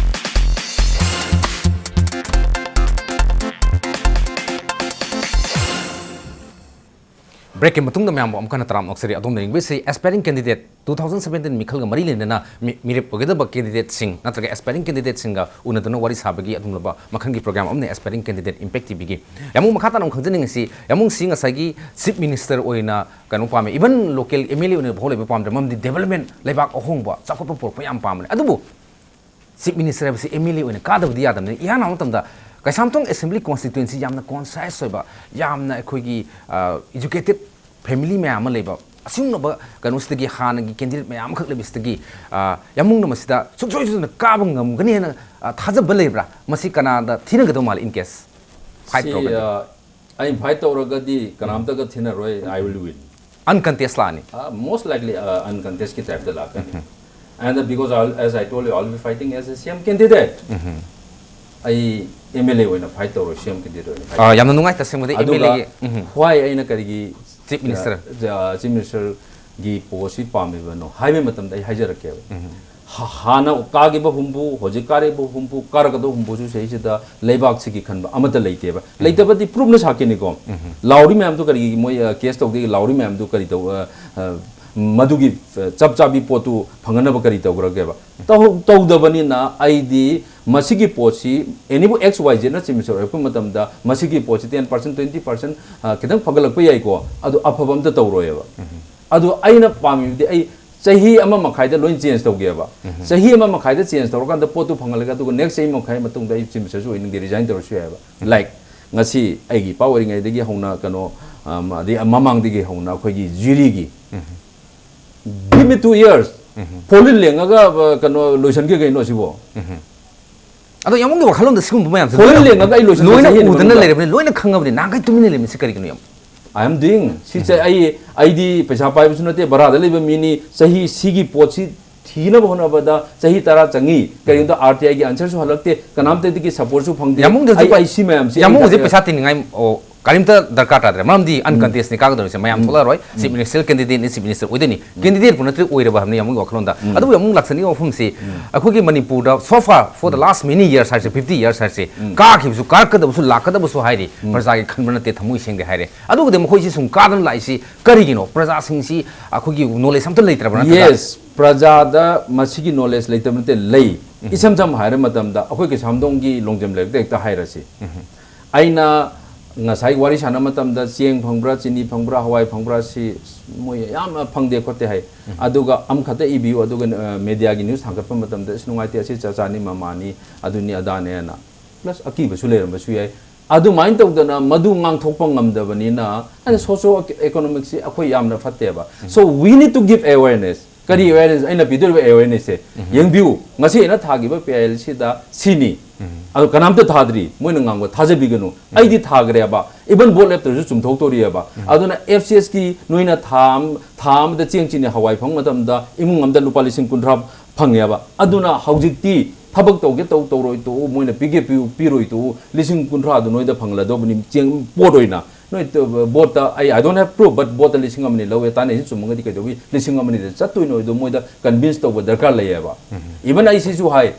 ꯕ꯭ꯔꯦꯛꯀꯤ ꯃꯇꯨꯡꯗ ꯃꯌꯥꯝꯕꯨ ꯑꯃꯨꯛ ꯍꯟꯅ ꯇꯔꯥꯝꯅ ꯑꯣꯛꯆꯔꯤ꯫ ꯑꯗꯣꯝꯅ ꯌꯦꯡꯕꯤꯔꯤꯁꯤ Aspiring Candidate two thousand seventeen ꯃꯤꯈꯜꯒ ꯃꯔꯤ ꯂꯩꯅꯅ ꯃꯤ-, ꯃꯤꯔꯦꯞ ꯑꯣꯏꯒꯗꯕ ꯀꯦꯟꯗꯤꯗꯦꯠꯁꯤꯡ ꯅꯠꯇ꯭ꯔꯒ aspiring ꯀꯦꯟꯗꯤꯗꯦꯠꯁꯤꯡꯒ ꯎꯅꯗꯨꯅ ꯋꯥꯔꯤ ꯁꯥꯕꯒꯤ ꯑꯗꯨꯒꯨꯝꯂꯕ ꯃꯈꯜꯒꯤ ꯄ꯭ꯔꯣꯒ꯭ꯔꯥꯝ ꯑꯃꯅꯤ Aspiring Candidate Impact ꯇꯤꯚꯤꯒꯤ꯫ ꯌꯥꯝꯕꯨꯡ, ꯃꯈꯥ ꯇꯥꯅ ꯑꯃꯨꯛ ꯈꯪꯖꯅꯤꯡꯉꯤꯁꯤ, ꯌꯥꯝꯕꯨꯡꯁꯤ ꯉꯁꯥꯏꯒꯤ ꯆꯤꯐ ꯃꯤꯅꯤꯁꯇꯔ ꯑꯣꯏꯅ ꯀꯩꯅꯣ ꯄꯥꯝꯃꯦ, even local M L A ꯑꯣꯏꯅ ꯐꯥꯎ ꯂꯩꯕ ꯄꯥꯝꯗ꯭ꯔꯦ, ꯃꯔꯝꯗꯤ ꯗꯦꯕꯂꯞꯃꯦꯟ, ꯂꯩꯕꯥꯛ ꯑꯍꯣꯡꯕ, ꯆꯥꯎꯈꯠꯄ ꯄꯨꯔꯛꯄ ꯌꯥꯝ ꯄꯥꯝꯕꯅꯦ꯫ ꯑꯗꯨꯕꯨ ꯆꯤꯐ ꯃꯤꯅꯤꯁꯇꯔ ꯍꯥꯏꯕꯁꯤ ꯑꯦꯝ ꯑꯦꯜ ꯑꯦ ꯑꯣꯏꯅ ꯀꯥꯗꯕꯗꯤ ꯌꯥꯗꯕꯅꯤ꯫ ꯏꯍꯥꯟ ꯍꯥꯟꯕ ꯃꯇꯝꯗ ꯀꯩꯁꯥꯝꯊꯣꯡ ꯑꯦꯁꯦꯝꯕ꯭ꯂꯤ ꯀꯣꯟꯁꯇꯤꯇ꯭ꯋꯦꯟꯁꯤ ꯌꯥꯝꯅ ꯀꯣꯟꯁꯥꯏꯁ ꯑꯣꯏꯕ, ꯌꯥꯝꯅ ꯑꯩꯈꯣꯏꯒꯤ ꯏꯖꯨꯀꯦꯇꯦꯠ ꯐꯦꯃꯤꯂꯤ ꯃꯌꯥꯝ ꯑꯃ ꯂꯩꯕ, ꯑꯁꯤꯒꯨꯝꯂꯕ ꯀꯩꯅꯣꯁꯤꯗꯒꯤ, ꯍꯥꯟꯅꯒꯤ ꯀꯦꯟꯗꯤꯗꯦꯠ ꯃꯌꯥꯝ ꯑꯃꯈꯛ ꯂꯩꯕꯁꯤꯗꯒꯤ, ꯑ, ꯌꯥꯝꯕꯨꯡꯅ ꯃꯁꯤꯗ ꯁꯨꯡꯁꯣꯏ ꯁꯣꯏꯗꯅ ꯀꯥꯕ ꯉꯝꯒꯅꯤ ꯍꯥꯏꯅ, ꯑ, ꯊꯥꯖꯕ ꯂꯩꯕ꯭ꯔꯥ? ꯃꯁꯤ ꯀꯅꯥꯗ ꯊꯤꯅꯒꯗꯧ ꯃꯥꯜꯂꯤ, in case fight ꯁꯤ, ꯇꯧꯔꯒꯗꯤ? ꯑ, ꯑꯩꯅ fight ꯇꯧꯔꯒꯗꯤ ꯀꯅꯥꯝꯇꯒ ꯊꯤꯅꯔꯣꯏ, I will win꯫ Uncontest ꯂꯥꯛꯑꯅꯤ? Uh, most likely, uh, uncontest ꯀꯤ type ꯇ ꯂꯥꯛꯀꯅꯤ꯫ And because I'll, as I told you, I'll be fighting as a C M candidate. ꯑꯩ ꯑꯦꯝ ꯑꯦꯜ ꯑꯦ ꯑꯣꯏꯅ fight ꯇꯧꯔꯣꯏ, ꯁꯤ ꯑꯦꯝ candidate ꯑꯣꯏꯅ fight ꯑꯥ, ꯌꯥꯝꯅ ꯅꯨꯡꯉꯥꯏ, ꯇꯁꯦꯡꯕꯗꯤ ꯑꯗꯨꯒ ꯑꯦꯝ ꯑꯦꯜ ꯑꯦꯒꯤ, ꯎꯝ꯫ ꯈ꯭ꯋꯥꯏ ꯑꯩꯅ ꯀꯔꯤꯒꯤ, ꯆꯤꯐ ꯃꯤꯅꯤꯁꯇꯔ꯫ ꯑ, ꯆꯤꯐ ꯃꯤꯅꯤꯁꯇꯔꯒꯤ ꯄꯣꯁꯁꯤ ꯄꯥꯝꯃꯤꯕꯅꯣ ꯍꯥꯏꯕ ꯃꯇꯝꯗ ꯑꯩ ꯍꯥꯏꯖꯔꯛꯀꯦꯕ꯫ ꯎꯝ꯫ ꯍ-, ꯍꯥꯟꯅ ꯀꯥꯈꯤꯕ ꯍꯨꯝꯐꯨ, ꯍꯧꯖꯤꯛ ꯀꯥꯔꯤꯕ ꯍꯨꯝꯐꯨ, ꯀꯥꯔꯛꯀꯗꯧꯕ ꯍꯨꯝꯐꯨꯁꯨ ꯁꯤꯁꯤꯗ ꯂꯩꯕꯥꯛꯁꯤꯒꯤ ꯈꯟꯕ ꯑꯃꯠꯇ ꯂꯩꯇꯦꯕ꯫ ꯎꯝ꯫ ꯂꯩꯇꯕꯗꯤ ꯄ꯭ꯔꯨꯐꯅ ꯁꯥꯛꯀꯅꯤꯀꯣ꯫ ꯎꯝ꯫ ꯂꯥꯎꯔꯤ ꯃꯌꯥꯝꯗꯨ ꯀꯔꯤꯒꯤ ꯃꯣꯏ, ꯑ, ꯀꯦꯁ ꯇꯧꯗꯦ? ꯂꯥꯎꯔꯤ ꯃꯌꯥꯝꯗꯨ ꯀꯔꯤ ꯇꯧ-, ꯑ, ꯑ, ꯃꯗꯨꯒꯤ, ꯑ, ꯆꯞ ꯆꯥꯕꯤ ꯄꯣꯠꯇꯨ ꯐꯪꯅꯅꯕ ꯀꯔꯤ ꯇꯧꯈ꯭ꯔꯒꯦꯕ? ꯇꯧ-, ꯇꯧꯗꯕꯅꯤꯅ ꯑꯩꯗꯤ ꯃꯁꯤꯒꯤ ꯄꯣꯠꯁꯤ ꯑꯦꯅꯤꯕꯨ X Y Z ꯅ ꯆꯤꯐ ꯃꯤꯅꯤꯁꯇꯔ ꯑꯣꯏꯔꯛꯄ ꯃꯇꯝꯗ ꯃꯁꯤꯒꯤ ꯄꯣꯠꯁꯤ ten percent, twenty percent, ꯑ, ꯈꯤꯇꯪ ꯐꯒꯠꯂꯛꯄ ꯌꯥꯏꯀꯣ, ꯑꯗꯨ ꯑꯐꯕ ꯑꯝꯇ ꯇꯧꯔꯣꯏꯕ꯫ ꯎꯝ꯫ ꯑꯗꯨ ꯑꯩꯅ ꯄꯥꯝꯃꯤꯕꯗꯤ ꯑꯩ ꯆꯍꯤ ꯑꯃ ꯃꯈꯥꯏꯗ ꯂꯣꯏ change ꯇꯧꯒꯦꯕ꯫ ꯎꯝ꯫ ꯆꯍꯤ ꯑꯃ ꯃꯈꯥꯏꯗ change ꯇꯧꯔꯀꯥꯟꯗ ꯄꯣꯠꯇꯨ ꯐꯪꯍꯜꯂꯒ ꯑꯗꯨꯒ next ꯆꯍꯤ ꯃꯈꯥꯏ ꯃꯇꯨꯡꯗ ꯑꯩ ꯆꯤꯐ ꯃꯤꯅꯤꯁꯇꯔꯁꯨ ꯑꯣꯏꯅꯤꯡꯗꯦ, resign ꯇꯧꯔꯁꯨ ꯌꯥꯏꯑꯕ꯫ ꯎꯝ꯫ Like, ꯉꯁꯤ ꯑꯩꯒꯤ ꯏꯄꯥ ꯑꯣꯏꯔꯤꯉꯩꯗꯒꯤ ꯍꯧꯅ ꯀꯩꯅꯣ, ꯑꯝ, ꯑꯗꯩ ꯃꯃꯥꯡꯗꯒꯤ ꯍꯧꯅ ꯑꯩꯈꯣꯏꯒꯤ ꯖꯤꯔꯤꯒꯤ, ꯎꯝ꯫ Give me two years꯫ ꯎꯝ꯫ ꯐꯣꯔꯂꯤꯟ ꯂꯦꯡꯉꯒ, ꯑ, ꯀꯩꯅꯣ ꯂꯣꯏꯁꯟꯒꯦ ꯀꯩꯅꯣ ꯁꯤꯕꯣ? ꯎꯝ꯫ ꯑꯗꯣ ꯌꯥꯝꯕꯨꯡꯒꯤ ꯋꯥꯈꯜꯂꯣꯟꯗ ꯁꯤꯒꯨꯝꯕ ꯃꯌꯥꯝꯁꯦ ꯐꯣꯔꯂꯤꯟ ꯂꯣꯏꯅ, ꯂꯦꯡꯉꯒ ꯑꯩ ꯂꯣꯏꯁꯟꯒꯦ ꯂꯣꯏꯅ ꯆꯍꯤ ꯑꯅꯤ ꯎꯗꯅ ꯃꯅꯨꯡꯗ꯫ ꯂꯩꯔꯕꯅꯤ, ꯂꯣꯏꯅ ꯈꯪꯉꯕꯅꯤ, ꯅꯍꯥꯟꯈꯩ ꯇꯨꯃꯤꯟꯅ ꯂꯩꯔꯝꯃꯤꯁꯤ ꯀꯔꯤꯒꯤꯅꯣ ꯌꯥꯝ? I am doing꯫ ꯁꯤ ꯆ-, ꯎꯝ꯫ ꯑꯩ, ꯑꯩꯗꯤ ꯄꯩꯁꯥ ꯄꯥꯏꯕꯁꯨ ꯅꯠꯇꯦ, ꯚꯔꯥꯗ ꯂꯩꯕ ꯃꯤꯅꯤ꯫ ꯆꯍꯤ ꯁꯤꯒꯤ ꯄꯣꯠꯁꯤ ꯊꯤꯅꯕ ꯍꯣꯠꯅꯕꯗ ꯆꯍꯤ ꯇꯔꯥ ꯆꯪꯉꯤ꯫ ꯀꯔꯤꯒꯨꯝꯕ R T I ꯒꯤ answer ꯁꯨ ꯍꯜꯂꯛꯇꯦ, ꯀꯅꯥꯝꯇꯗꯒꯤ support ꯁꯨ ꯐꯪꯗꯦ꯫ ꯌꯥꯝꯕꯨꯡꯗꯤ ꯍꯧꯖꯤꯛ ꯑꯩ, ꯄꯩ-, ꯑꯩ ꯁꯤ ꯃꯌꯥꯝꯁꯤ ꯌꯥꯝꯕꯨꯡ ꯑꯩ ꯍꯧꯖꯤꯛ ꯄꯩꯁꯥ ꯇꯤꯡꯅꯤꯡꯉꯥꯏ, ꯑꯣ, ꯀꯔꯤꯝꯇ ꯗꯔꯀꯥꯔ ꯇꯥꯗ꯭ꯔꯦ꯫ ꯃꯔꯝꯗꯤ uncontestꯅꯤ ꯀꯥꯒꯗꯧꯔꯤꯁꯦ, ꯃꯌꯥꯝ ꯊꯣꯛꯂꯛꯑꯔꯣꯏ꯫ Chief Minister candidateꯅ Chief Minister ꯑꯣꯏꯗꯣꯏꯅꯤ꯫ Candidateꯄꯨ ꯅꯠꯇ꯭ꯔꯗꯤ ꯑꯣꯏꯔꯕ ꯍꯥꯏꯕꯅꯤ ꯑꯃꯒꯤ ꯋꯥꯈꯜꯂꯣꯟꯗ꯫ ꯑꯗꯨꯕꯨ ꯑꯃꯨꯛ ꯂꯥꯛꯆꯅꯤꯡꯕ ꯋꯥꯐꯝꯁꯤ, ꯑꯩꯈꯣꯏꯒꯤ ꯃꯅꯤꯄꯨꯔꯗ so far for the last many years ꯍꯥꯏꯔꯁꯦ, fifty years ꯍꯥꯏꯔꯁꯦ, ꯀꯥꯈꯤꯕꯁꯨ, ꯀꯥꯔꯛꯀꯗꯕꯁꯨ, ꯂꯥꯛꯀꯗꯕꯁꯨ ꯍꯥꯏꯔꯤ, ꯄ꯭ꯔꯖꯥꯒꯤ ꯈꯟꯕ ꯅꯠꯇꯦ, ꯊꯃꯣꯏ ꯁꯦꯡꯗꯦ ꯍꯥꯏꯔꯦ꯫ ꯑꯗꯨꯒꯗꯤ ꯃꯈꯣꯏꯁꯤ ꯁꯨꯝ ꯀꯥꯗꯅ ꯂꯥꯛꯏꯁꯤ ꯀꯔꯤꯒꯤꯅꯣ? ꯄ꯭ꯔꯖꯥꯁꯤꯡꯁꯤ ꯑꯩꯈꯣꯏꯒꯤ knowledge ꯑꯝꯇ ꯂꯩꯇ꯭ꯔꯕ ꯅꯠꯇ꯭ꯔꯥ? Yes, ꯄ꯭ꯔꯖꯥꯗ ꯃꯁꯤꯒꯤ knowledge ꯂꯩꯇꯕ ꯅꯠꯇꯦ, ꯂꯩ꯫ ꯏꯁꯝ ꯁꯝꯅ ꯍꯥꯏꯔ ꯃꯇꯝꯗ ꯑꯩꯈꯣꯏ ꯀꯩꯁꯥꯝꯊꯣꯡꯒꯤ ꯂꯣꯡꯖꯝ ꯂꯩꯔꯛꯇ ꯍꯦꯛꯇ ꯍꯥꯏꯔꯁꯤ꯫ ꯑꯩꯅ ꯉꯁꯥꯏ ꯋꯥꯔꯤ ꯁꯥꯟꯅꯕ ꯃꯇꯝꯗ ꯆꯦꯡ ꯐꯪꯕ꯭ꯔꯥ, ꯆꯤꯅꯤ ꯐꯪꯕ꯭ꯔꯥ, ꯍꯋꯥꯏ ꯐꯪꯕ꯭ꯔꯥ, ꯁꯤ ꯃꯣꯏ ꯌꯥꯝꯅ ꯐꯪꯗꯦ ꯈꯣꯠꯇꯦ ꯍꯥꯏ꯫ ꯑꯗꯨꯒ ꯑꯃꯈꯛꯇ ꯏꯕꯤꯌꯨ, ꯑꯗꯨꯒ, ꯑ, mediaꯒꯤ news ꯊꯥꯡꯒꯠꯄ ꯃꯇꯝꯗ ꯑꯁ ꯅꯨꯡꯉꯥꯏꯇꯦ, ꯑꯁꯤ ꯆꯥ ꯆꯥꯅꯤ, ꯃꯃꯥꯅꯤ, ꯑꯗꯨꯅꯤ ꯑꯗꯥꯅꯦꯅ꯫ Plus ꯑꯀꯤꯕꯁꯨ ꯂꯩꯔꯝꯕꯁꯨ ꯌꯥꯏ꯫ ꯑꯗꯨꯃꯥꯏꯅ ꯇꯧꯗꯅ ꯃꯗꯨ ꯉꯥꯡꯊꯣꯛꯄ ꯉꯝꯗꯕꯅꯤꯅ, ꯑꯩꯅ socio economicꯁꯤ ꯑꯩꯈꯣꯏ ꯌꯥꯝꯅ ꯐꯠꯇꯦꯕ꯫ So we need to give awareness꯫ ꯀꯔꯤ awareness? ꯑꯩꯅ ꯄꯤꯗꯣꯔꯤꯕ awarenessꯁꯦ ꯌꯦꯡꯕꯤꯌꯨ꯫ ꯉꯁꯤ ꯑꯩꯅ ꯊꯥꯈꯤꯕ PILꯁꯤꯗ ꯁꯤꯅꯤ꯫ ꯑꯗꯣ ꯀꯅꯥꯝꯇ ꯊꯥꯗ꯭ꯔꯤ꯫ ꯃꯣꯏꯅ ꯉꯥꯡꯕ ꯊꯥꯖꯕꯤꯒꯅꯨ꯫ ꯑꯩꯗꯤ ꯊꯥꯈ꯭ꯔꯦꯕ꯫ Even vote ꯂꯦꯞꯇ꯭ꯔꯁꯨ ꯆꯨꯝꯊꯣꯛꯇꯣꯔꯤꯑꯕ꯫ ꯑꯗꯨꯅ FCSꯀꯤ ꯅꯣꯏꯅ ꯊꯥ ꯑꯃ, ꯊꯥ ꯑꯃꯗ ꯆꯦꯡ ꯆꯤꯅꯤ ꯍꯋꯥꯏ ꯐꯪꯕ ꯃꯇꯝꯗ ꯏꯃꯨꯡ ꯑꯃꯗ ꯂꯨꯄꯥ ꯂꯤꯁꯤꯡ ꯀꯨꯟꯊ꯭ꯔꯥ ꯐꯪꯉꯦꯕ꯫ ꯑꯗꯨꯅ ꯍꯧꯖꯤꯛꯇꯤ ꯊꯕꯛ ꯇꯧꯒꯦ ꯇꯧ, ꯇꯧꯔꯣꯏ ꯇꯣꯛꯎ, ꯃꯣꯏꯅ ꯄꯤꯒꯦ ꯄꯤꯌꯨ, ꯄꯤꯔꯣꯏ ꯇꯣꯛꯎ, ꯂꯤꯁꯤꯡ ꯀꯨꯟꯊ꯭ꯔꯥꯗꯨ ꯅꯣꯏꯗ ꯐꯪꯂꯗꯧꯕꯅꯤ, ꯆꯦꯡ ꯄꯣꯠ ꯑꯣꯏꯅ꯫ ꯅꯣꯏ ꯇ-, voteꯇ ꯑꯩ, I don't have proof, but voteꯇ ꯂꯤꯁꯤꯡ ꯑꯃꯅꯤ ꯂꯧꯋꯦ, ꯇꯥꯟꯅꯩꯁꯤ ꯆꯨꯝꯃꯒꯗꯤ ꯀꯩꯗꯧꯏ ꯂꯤꯁꯤꯡ ꯑꯃꯅꯤꯗ ꯆꯠꯇꯣꯏꯅꯣ ꯍꯥꯏꯗꯣ ꯃꯣꯏꯗ convince ꯇꯧꯕ ꯗꯔꯀꯥꯔ ꯂꯩꯌꯦꯕ꯫ Even ꯑꯩ ꯁꯤꯁꯨ ꯍꯥꯏ,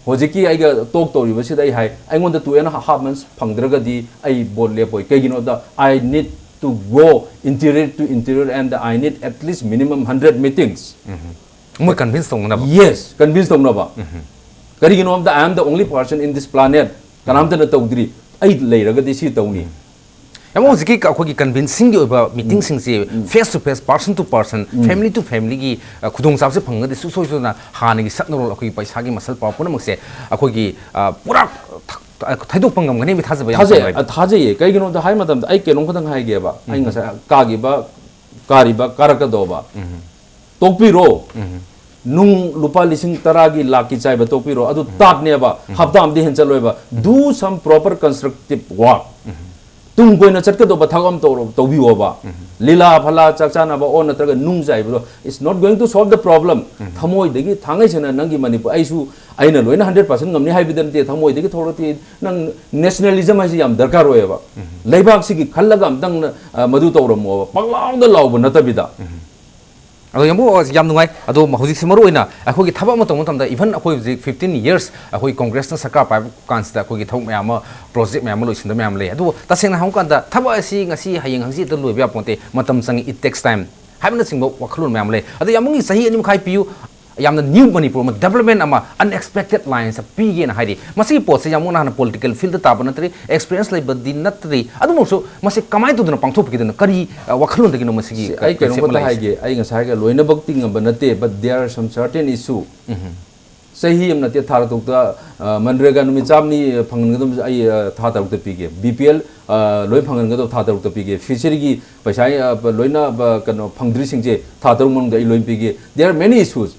ꯍꯧꯖꯤꯛꯀꯤ ꯑꯩꯒ talk ꯇꯧꯔꯤꯕꯁꯤꯗ ꯑꯩ ꯍꯥꯏ, ꯑꯩꯉꯣꯟꯗ two and a half months ꯐꯪꯗ꯭ꯔꯒꯗꯤ ꯑꯩ vote ꯂꯦꯞꯄꯣꯏ꯫ ꯀꯩꯒꯤꯅꯣꯗ, I need to go interior to interior and I need at least minimum hundred meetings꯫ ꯃꯣꯏ convince ꯇꯧꯅꯅꯕ꯫ Yes, convince ꯇꯧꯅꯕ꯫ ꯀꯔꯤꯒꯤꯅꯣ ꯍꯥꯏꯕꯗ, I am the only person in this planet꯫ ꯀꯅꯥꯝꯇꯅ ꯇꯧꯗ꯭ꯔꯤ꯫ ꯑꯩ ꯂꯩꯔꯒꯗꯤ ꯁꯤ ꯇꯧꯅꯤ꯫ ꯌꯥꯝ ꯍꯧꯖꯤꯛꯀꯤ ꯑꯩꯈꯣꯏꯒꯤ convincingꯒꯤ ꯑꯣꯏꯕ meetingꯁꯤꯡꯁꯦ face to face, person to person, family to familyꯒꯤ, ꯑ, ꯈꯨꯗꯣꯡꯆꯥꯕꯁꯦ ꯐꯪꯉꯒꯗꯤ ꯁꯨꯡꯁꯣꯏ ꯁꯣꯏꯗꯅ ꯍꯥꯟꯅꯒꯤ ꯁꯛꯅꯔꯣꯜ, ꯑꯩꯈꯣꯏꯒꯤ ꯄꯩꯁꯥꯒꯤ muscle power ꯄꯨꯝꯅꯃꯛꯁꯦ ꯑꯩꯈꯣꯏꯒꯤ, ꯑ, ꯄꯨꯔꯥ ꯊ-, ꯊ-, ꯊꯩꯗꯣꯛꯄ ꯉꯝꯒꯅꯤ ꯍꯥꯏꯕꯒꯤ ꯊꯥꯖꯕ ꯌꯥꯝ ꯊꯥꯖꯩ, ꯆꯥꯎꯋꯦ꯫ ꯑ, ꯊꯥꯖꯩꯌꯦ꯫ ꯀꯩꯒꯤꯅꯣꯗ ꯍꯥꯏ ꯃꯇꯝꯗ ꯑꯩ ꯀꯩꯅꯣꯝ ꯈꯛꯇꯪ ꯍꯥꯏꯒꯦꯕ꯫ ꯑꯩ ꯉꯁꯥꯏ ꯀꯥꯈꯤꯕ, ꯀꯥꯔꯤꯕ, ꯀꯥꯔꯛꯀꯗꯧꯕ꯫ ꯇꯣꯛꯄꯤꯔꯣ꯫ ꯅꯨꯡ ꯂꯨꯄꯥ ꯂꯤꯁꯤꯡ ꯇꯔꯥꯒꯤ, ꯂꯥꯛꯀꯤ ꯆꯥꯏꯕ ꯇꯣꯛꯄꯤꯔꯣ꯫ ꯑꯗꯨ ꯇꯥꯠꯅꯦꯕ꯫ ꯍꯞꯇꯥ ꯑꯃꯗꯤ hand ꯆꯠꯂꯣꯏꯕ꯫ Do some proper constructive work꯫ ꯇꯨꯡ ꯀꯣꯏꯅ ꯆꯠꯀꯗꯧꯕ ꯊꯕꯛ ꯑꯃ ꯇꯧꯔꯣ, ꯇꯧꯕꯤꯌꯣꯕ꯫ ꯂꯤꯂꯥ ꯐꯂꯥ, ꯆꯥꯛ ꯆꯥꯅꯕ ꯑꯣ ꯅꯠꯇ꯭ꯔꯒ ꯅꯨꯡ ꯆꯥꯏꯕꯗꯣ, it's not going to solve the problem. ꯊꯃꯣꯏꯗꯒꯤ ꯊꯥꯡꯉꯩ ꯁꯦꯡꯅ ꯅꯪꯒꯤ ꯃꯅꯤꯄꯨꯔ, ꯑꯩꯁꯨ, ꯑꯩꯅ ꯂꯣꯏꯅ hundred percent ꯉꯝꯅꯤ ꯍꯥꯏꯕꯗꯤ ꯅꯠꯇꯦ, ꯊꯃꯣꯏꯗꯒꯤ ꯊꯣꯛꯂꯛꯇꯦ꯫ ꯅꯪ nationalism ꯍꯥꯏꯁꯤ ꯌꯥꯝ ꯗꯔꯀꯥꯔ ꯑꯣꯏꯌꯦꯕ꯫ ꯂꯩꯕꯥꯛꯁꯤꯒꯤ ꯈꯜꯂꯒ ꯑꯝꯇꯪ, ꯑ, ꯃꯗꯨ ꯇꯧꯔꯝꯃꯣꯕ, ꯄꯪꯂꯥꯎꯗ ꯂꯥꯎꯕ ꯅꯠꯇꯕꯤꯗ꯫ ꯑꯗꯣ ꯌꯥꯝꯕꯨ, ꯑ, ꯌꯥꯝ ꯅꯨꯡꯉꯥꯏ꯫ ꯑꯗꯣ ꯍꯧꯖꯤꯛꯁꯤ ꯃꯔꯨ ꯑꯣꯏꯅ ꯑꯩꯈꯣꯏꯒꯤ ꯊꯕꯛ ꯑꯃ ꯇꯧꯕ ꯃꯇꯝꯗ, even ꯑꯩꯈꯣꯏ ꯍꯧꯖꯤꯛ fifteen years ꯑꯩꯈꯣꯏ ꯀꯣꯡꯒ꯭ꯔꯦꯁꯅ ꯁꯔꯀꯥꯔ ꯄꯥꯏꯕ ꯀꯥꯟꯁꯤꯗ ꯑꯩꯈꯣꯏꯒꯤ ꯊꯕꯛ ꯃꯌꯥꯝ ꯑꯃ, ꯄ꯭ꯔꯣꯖꯦꯛ ꯃꯌꯥꯝ ꯑꯃ ꯂꯣꯏꯁꯤꯟꯗꯕ ꯃꯌꯥꯝ ꯂꯩ꯫ ꯑꯗꯨꯕꯨ ꯇꯁꯦꯡꯅ ꯍꯥꯏꯔꯀꯥꯟꯗ ꯊꯕꯛ ꯑꯁꯤ ꯉꯁꯤ, ꯍꯌꯦꯡ, ꯍꯪꯆꯤꯠꯇ ꯂꯣꯏꯕ ꯌꯥꯕ ꯄꯣꯠꯇꯦ, ꯃꯇꯝ ꯆꯪꯉꯤ, it takes time ꯍꯥꯏꯕꯅꯆꯤꯡꯕ ꯋꯥꯈꯜꯂꯣꯟ ꯃꯌꯥꯝ ꯂꯩ꯫ ꯑꯗꯣ ꯌꯥꯝꯕꯨꯡꯒꯤ ꯆꯍꯤ ꯑꯅꯤ ꯃꯈꯥꯏ ꯄꯤꯌꯨ, ꯌꯥꯝꯅ new ꯃꯅꯤꯄꯨꯔ ꯑꯃ, development ꯑꯃ, unexpected lines ꯄꯤꯒꯦꯅ ꯍꯥꯏꯔꯤ꯫ ꯃꯁꯤꯒꯤ ꯄꯣꯠꯁꯦ ꯌꯥꯝꯕꯨꯡꯅ ꯍꯥꯟꯅ political field ꯇꯥꯕ ꯅꯠꯇ꯭ꯔꯤ, experience ꯂꯩꯕꯗꯤ ꯅꯠꯇ꯭ꯔꯤ, ꯑꯗꯨꯃꯛꯁꯨ ꯃꯁꯤ ꯀꯃꯥꯏꯅ ꯇꯧꯗꯅ ꯄꯥꯡꯊꯣꯛꯄꯤꯒꯗꯣꯏꯅꯣ? ꯀꯔꯤ, ꯑ, ꯋꯥꯈꯜꯂꯣꯟꯗꯒꯤꯅꯣ ꯃꯁꯤꯒꯤ ꯁꯤ ꯑꯩ concept ꯑꯃ ꯀꯩꯅꯣꯝꯃꯇ ꯂꯥꯛꯏꯁꯦ? ꯍꯥꯏꯒꯦ꯫ ꯑꯩ ꯉꯁꯥꯏꯒ ꯂꯣꯏꯅꯃꯛꯇꯤ ꯉꯝꯕ ꯅꯠꯇꯦ, but there are some certain issue꯫ ꯆꯍꯤ ꯑꯃ ꯅꯠꯇꯦ, ꯊꯥ ꯇꯔꯨꯛꯇ, ꯑ, ꯃꯟꯔꯦꯒꯥ ꯅꯨꯃꯤꯠ ꯆꯥꯝꯃꯅꯤ ꯐꯪꯍꯟꯒꯗꯕꯁꯦ ꯑꯩ, ꯑ, ꯊꯥ ꯇꯔꯨꯛꯇ ꯄꯤꯒꯦ꯫ ꯕꯤ ꯄꯤ ꯑꯦꯜ, ꯑ, ꯂꯣꯏ ꯐꯪꯍꯟꯒꯗꯕ ꯊꯥ ꯇꯔꯨꯛꯇ ꯄꯤꯒꯦ꯫ ꯐꯤꯁꯔꯤꯒꯤ ꯄꯩꯁꯥ, ꯑ, ꯂꯣꯏꯅ, ꯑ, ꯀꯩꯅꯣ, ꯐꯪꯗ꯭ꯔꯤꯁꯤꯡꯁꯦ ꯊꯥ ꯇꯔꯨꯛ ꯃꯅꯨꯡꯗ ꯑꯩ ꯂꯣꯏ ꯄꯤꯒꯦ꯫ There are many issues.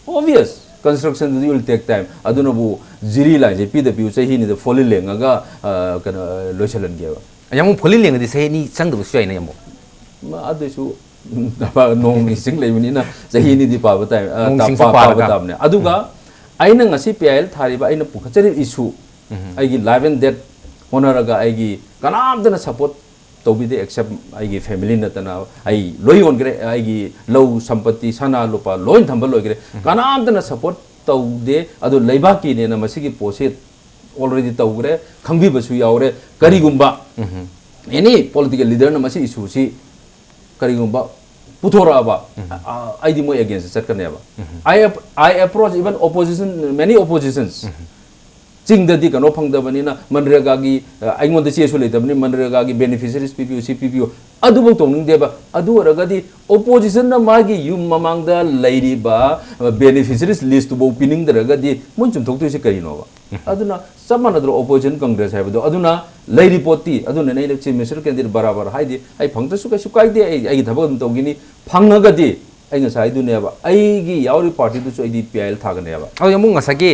Obvious, construction will take time. ꯑꯗꯨꯅꯕꯨ ꯖꯤꯔꯤ ꯂꯥꯏꯟꯁꯦ ꯄꯤꯗ ꯄꯤꯌꯨ, ꯆꯍꯤ ꯑꯅꯤꯗ ꯐꯣꯂꯤ ꯂꯦꯡꯉꯒ, ꯑ, ꯀꯩꯅꯣ, ꯑ, ꯂꯣꯏꯁꯤꯜꯍꯟꯒꯦꯕ꯫ ꯌꯥꯝꯕꯨꯡ, ꯐꯣꯂꯤ ꯂꯦꯡꯉꯗꯤ ꯆꯍꯤ ꯑꯅꯤ ꯆꯪꯗꯕꯁꯨ ꯌꯥꯏꯅ, ꯌꯥꯝꯕꯨꯡ꯫ ꯃ-, ꯑꯗꯨꯁꯨ ꯅꯣꯡ ꯏꯁꯤꯡ ꯂꯩꯕꯅꯤꯅ ꯆꯍꯤ ꯑꯅꯤꯗꯤ ꯄꯥꯕ ꯇꯥꯏ, ꯑ, ꯅꯣꯡ ꯇꯥ-, ꯏꯁꯤꯡꯁꯨ ꯄꯥ-, ꯄꯥꯕ ꯄꯥꯔꯒ꯫ ꯇꯥꯕꯅꯦ꯫ ꯑꯗꯨꯒ ꯑꯩꯅ ꯉꯁꯤ ꯄꯤ ꯑꯥꯏ ꯑꯦꯜ ꯊꯥꯔꯤꯕ ꯑꯩꯅ ꯄꯨꯈꯠꯆꯔꯤꯕ ꯏꯁꯨ, ꯑꯩꯒꯤ life and death ꯍꯣꯠꯅꯔꯒ ꯑꯩꯒꯤ ꯀꯅꯥꯝꯇꯅ support ꯇꯧꯕꯤꯗꯦ, except ꯑꯩꯒꯤ family ꯅꯠꯇꯅ꯫ ꯑꯩ ꯂꯣꯏ ꯌꯣꯟꯈ꯭ꯔꯦ, ꯑꯩꯒꯤ ꯂꯧ ꯁꯝꯄꯇꯤ, ꯁꯅꯥ ꯂꯨꯄꯥ ꯂꯣꯏ ꯊꯝꯕ ꯂꯣꯏꯈ꯭ꯔꯦ꯫ ꯀꯅꯥꯝꯇꯅ support ꯇꯧꯗꯦ꯫ ꯑꯗꯣ ꯂꯩꯕꯥꯛꯀꯤꯅꯦꯅ ꯃꯁꯤꯒꯤ ꯄꯣꯠꯁꯤ already ꯇꯧꯈ꯭ꯔꯦ, ꯈꯪꯕꯤꯕꯁꯨ ꯌꯥꯎꯔꯦ꯫ ꯀꯔꯤꯒꯨꯝꯕ any political leader ꯅ ꯃꯁꯤ issue ꯁꯤ ꯀꯔꯤꯒꯨꯝꯕ ꯄꯨꯊꯣꯔꯛꯑꯕ, ꯑ, ꯑꯩꯗꯤ ꯃꯣꯏ against ꯆꯠꯀꯅꯦꯕ꯫ I ap-, I approach even opposition, many oppositions꯫ ꯆꯤꯡꯗꯗꯤ ꯀꯩꯅꯣ ꯐꯪꯗꯕꯅꯤꯅ ꯃꯟꯔꯦꯒꯥꯒꯤ, ꯑ, ꯑꯩꯉꯣꯟꯗ ꯆꯦꯁꯨ ꯂꯩꯇꯕꯅꯤ, ꯃꯟꯔꯦꯒꯥꯒꯤ beneficiaries ꯄꯤꯕꯤꯌꯨ, ꯁꯤ ꯄꯤꯕꯤꯌꯨ, ꯑꯗꯨꯐꯥꯎ ꯇꯧꯅꯤꯡꯗꯦꯕ꯫ ꯑꯗꯨ ꯑꯣꯏꯔꯒꯗꯤ opposition ꯅ ꯃꯥꯒꯤ ꯌꯨꯝ ꯃꯃꯥꯡꯗ ꯂꯩꯔꯤꯕ, ꯑ, beneficiaries list ꯇꯨꯐꯥꯎ ꯄꯤꯅꯤꯡꯗ꯭ꯔꯒꯗꯤ ꯃꯣꯏꯅ ꯆꯨꯝꯊꯣꯛꯇꯣꯏꯁꯦ ꯀꯔꯤꯅꯣꯕ? ꯑꯗꯨꯅ ꯆꯞ ꯃꯥꯟꯅꯗ꯭ꯔꯣ opposition Congress ꯍꯥꯏꯕꯗꯣ? ꯑꯗꯨꯅ ꯂꯩꯔꯤ ꯄꯣꯠꯇꯤ, ꯑꯗꯨꯅꯅꯦ ꯑꯩꯅ Chief Minister candidate ꯕꯔꯥꯕꯔ ꯍꯥꯏꯗꯤ, ꯑꯩ ꯐꯪꯗ꯭ꯔꯁꯨ ꯀꯩꯁꯨ ꯀꯥꯏꯗꯦ, ꯑꯩ ꯑꯩꯒꯤ ꯊꯕꯛ ꯑꯗꯨꯝ ꯇꯧꯈꯤꯅꯤ꯫ ꯐꯪꯉꯒꯗꯤ ꯑꯩ ꯉꯁꯥꯏꯗꯨꯅꯦꯕ, ꯑꯩꯒꯤ ꯌꯥꯎꯔꯤꯕ ꯄꯥꯔꯇꯤꯗꯨꯁꯨ ꯑꯩꯗꯤ ꯄꯤ ꯑꯥꯏ ꯑꯦꯜ ꯊꯥꯒꯅꯦꯕ꯫ ꯑꯗꯣ ꯌꯥꯝꯕꯨꯡ, ꯉꯁꯥꯏꯒꯤ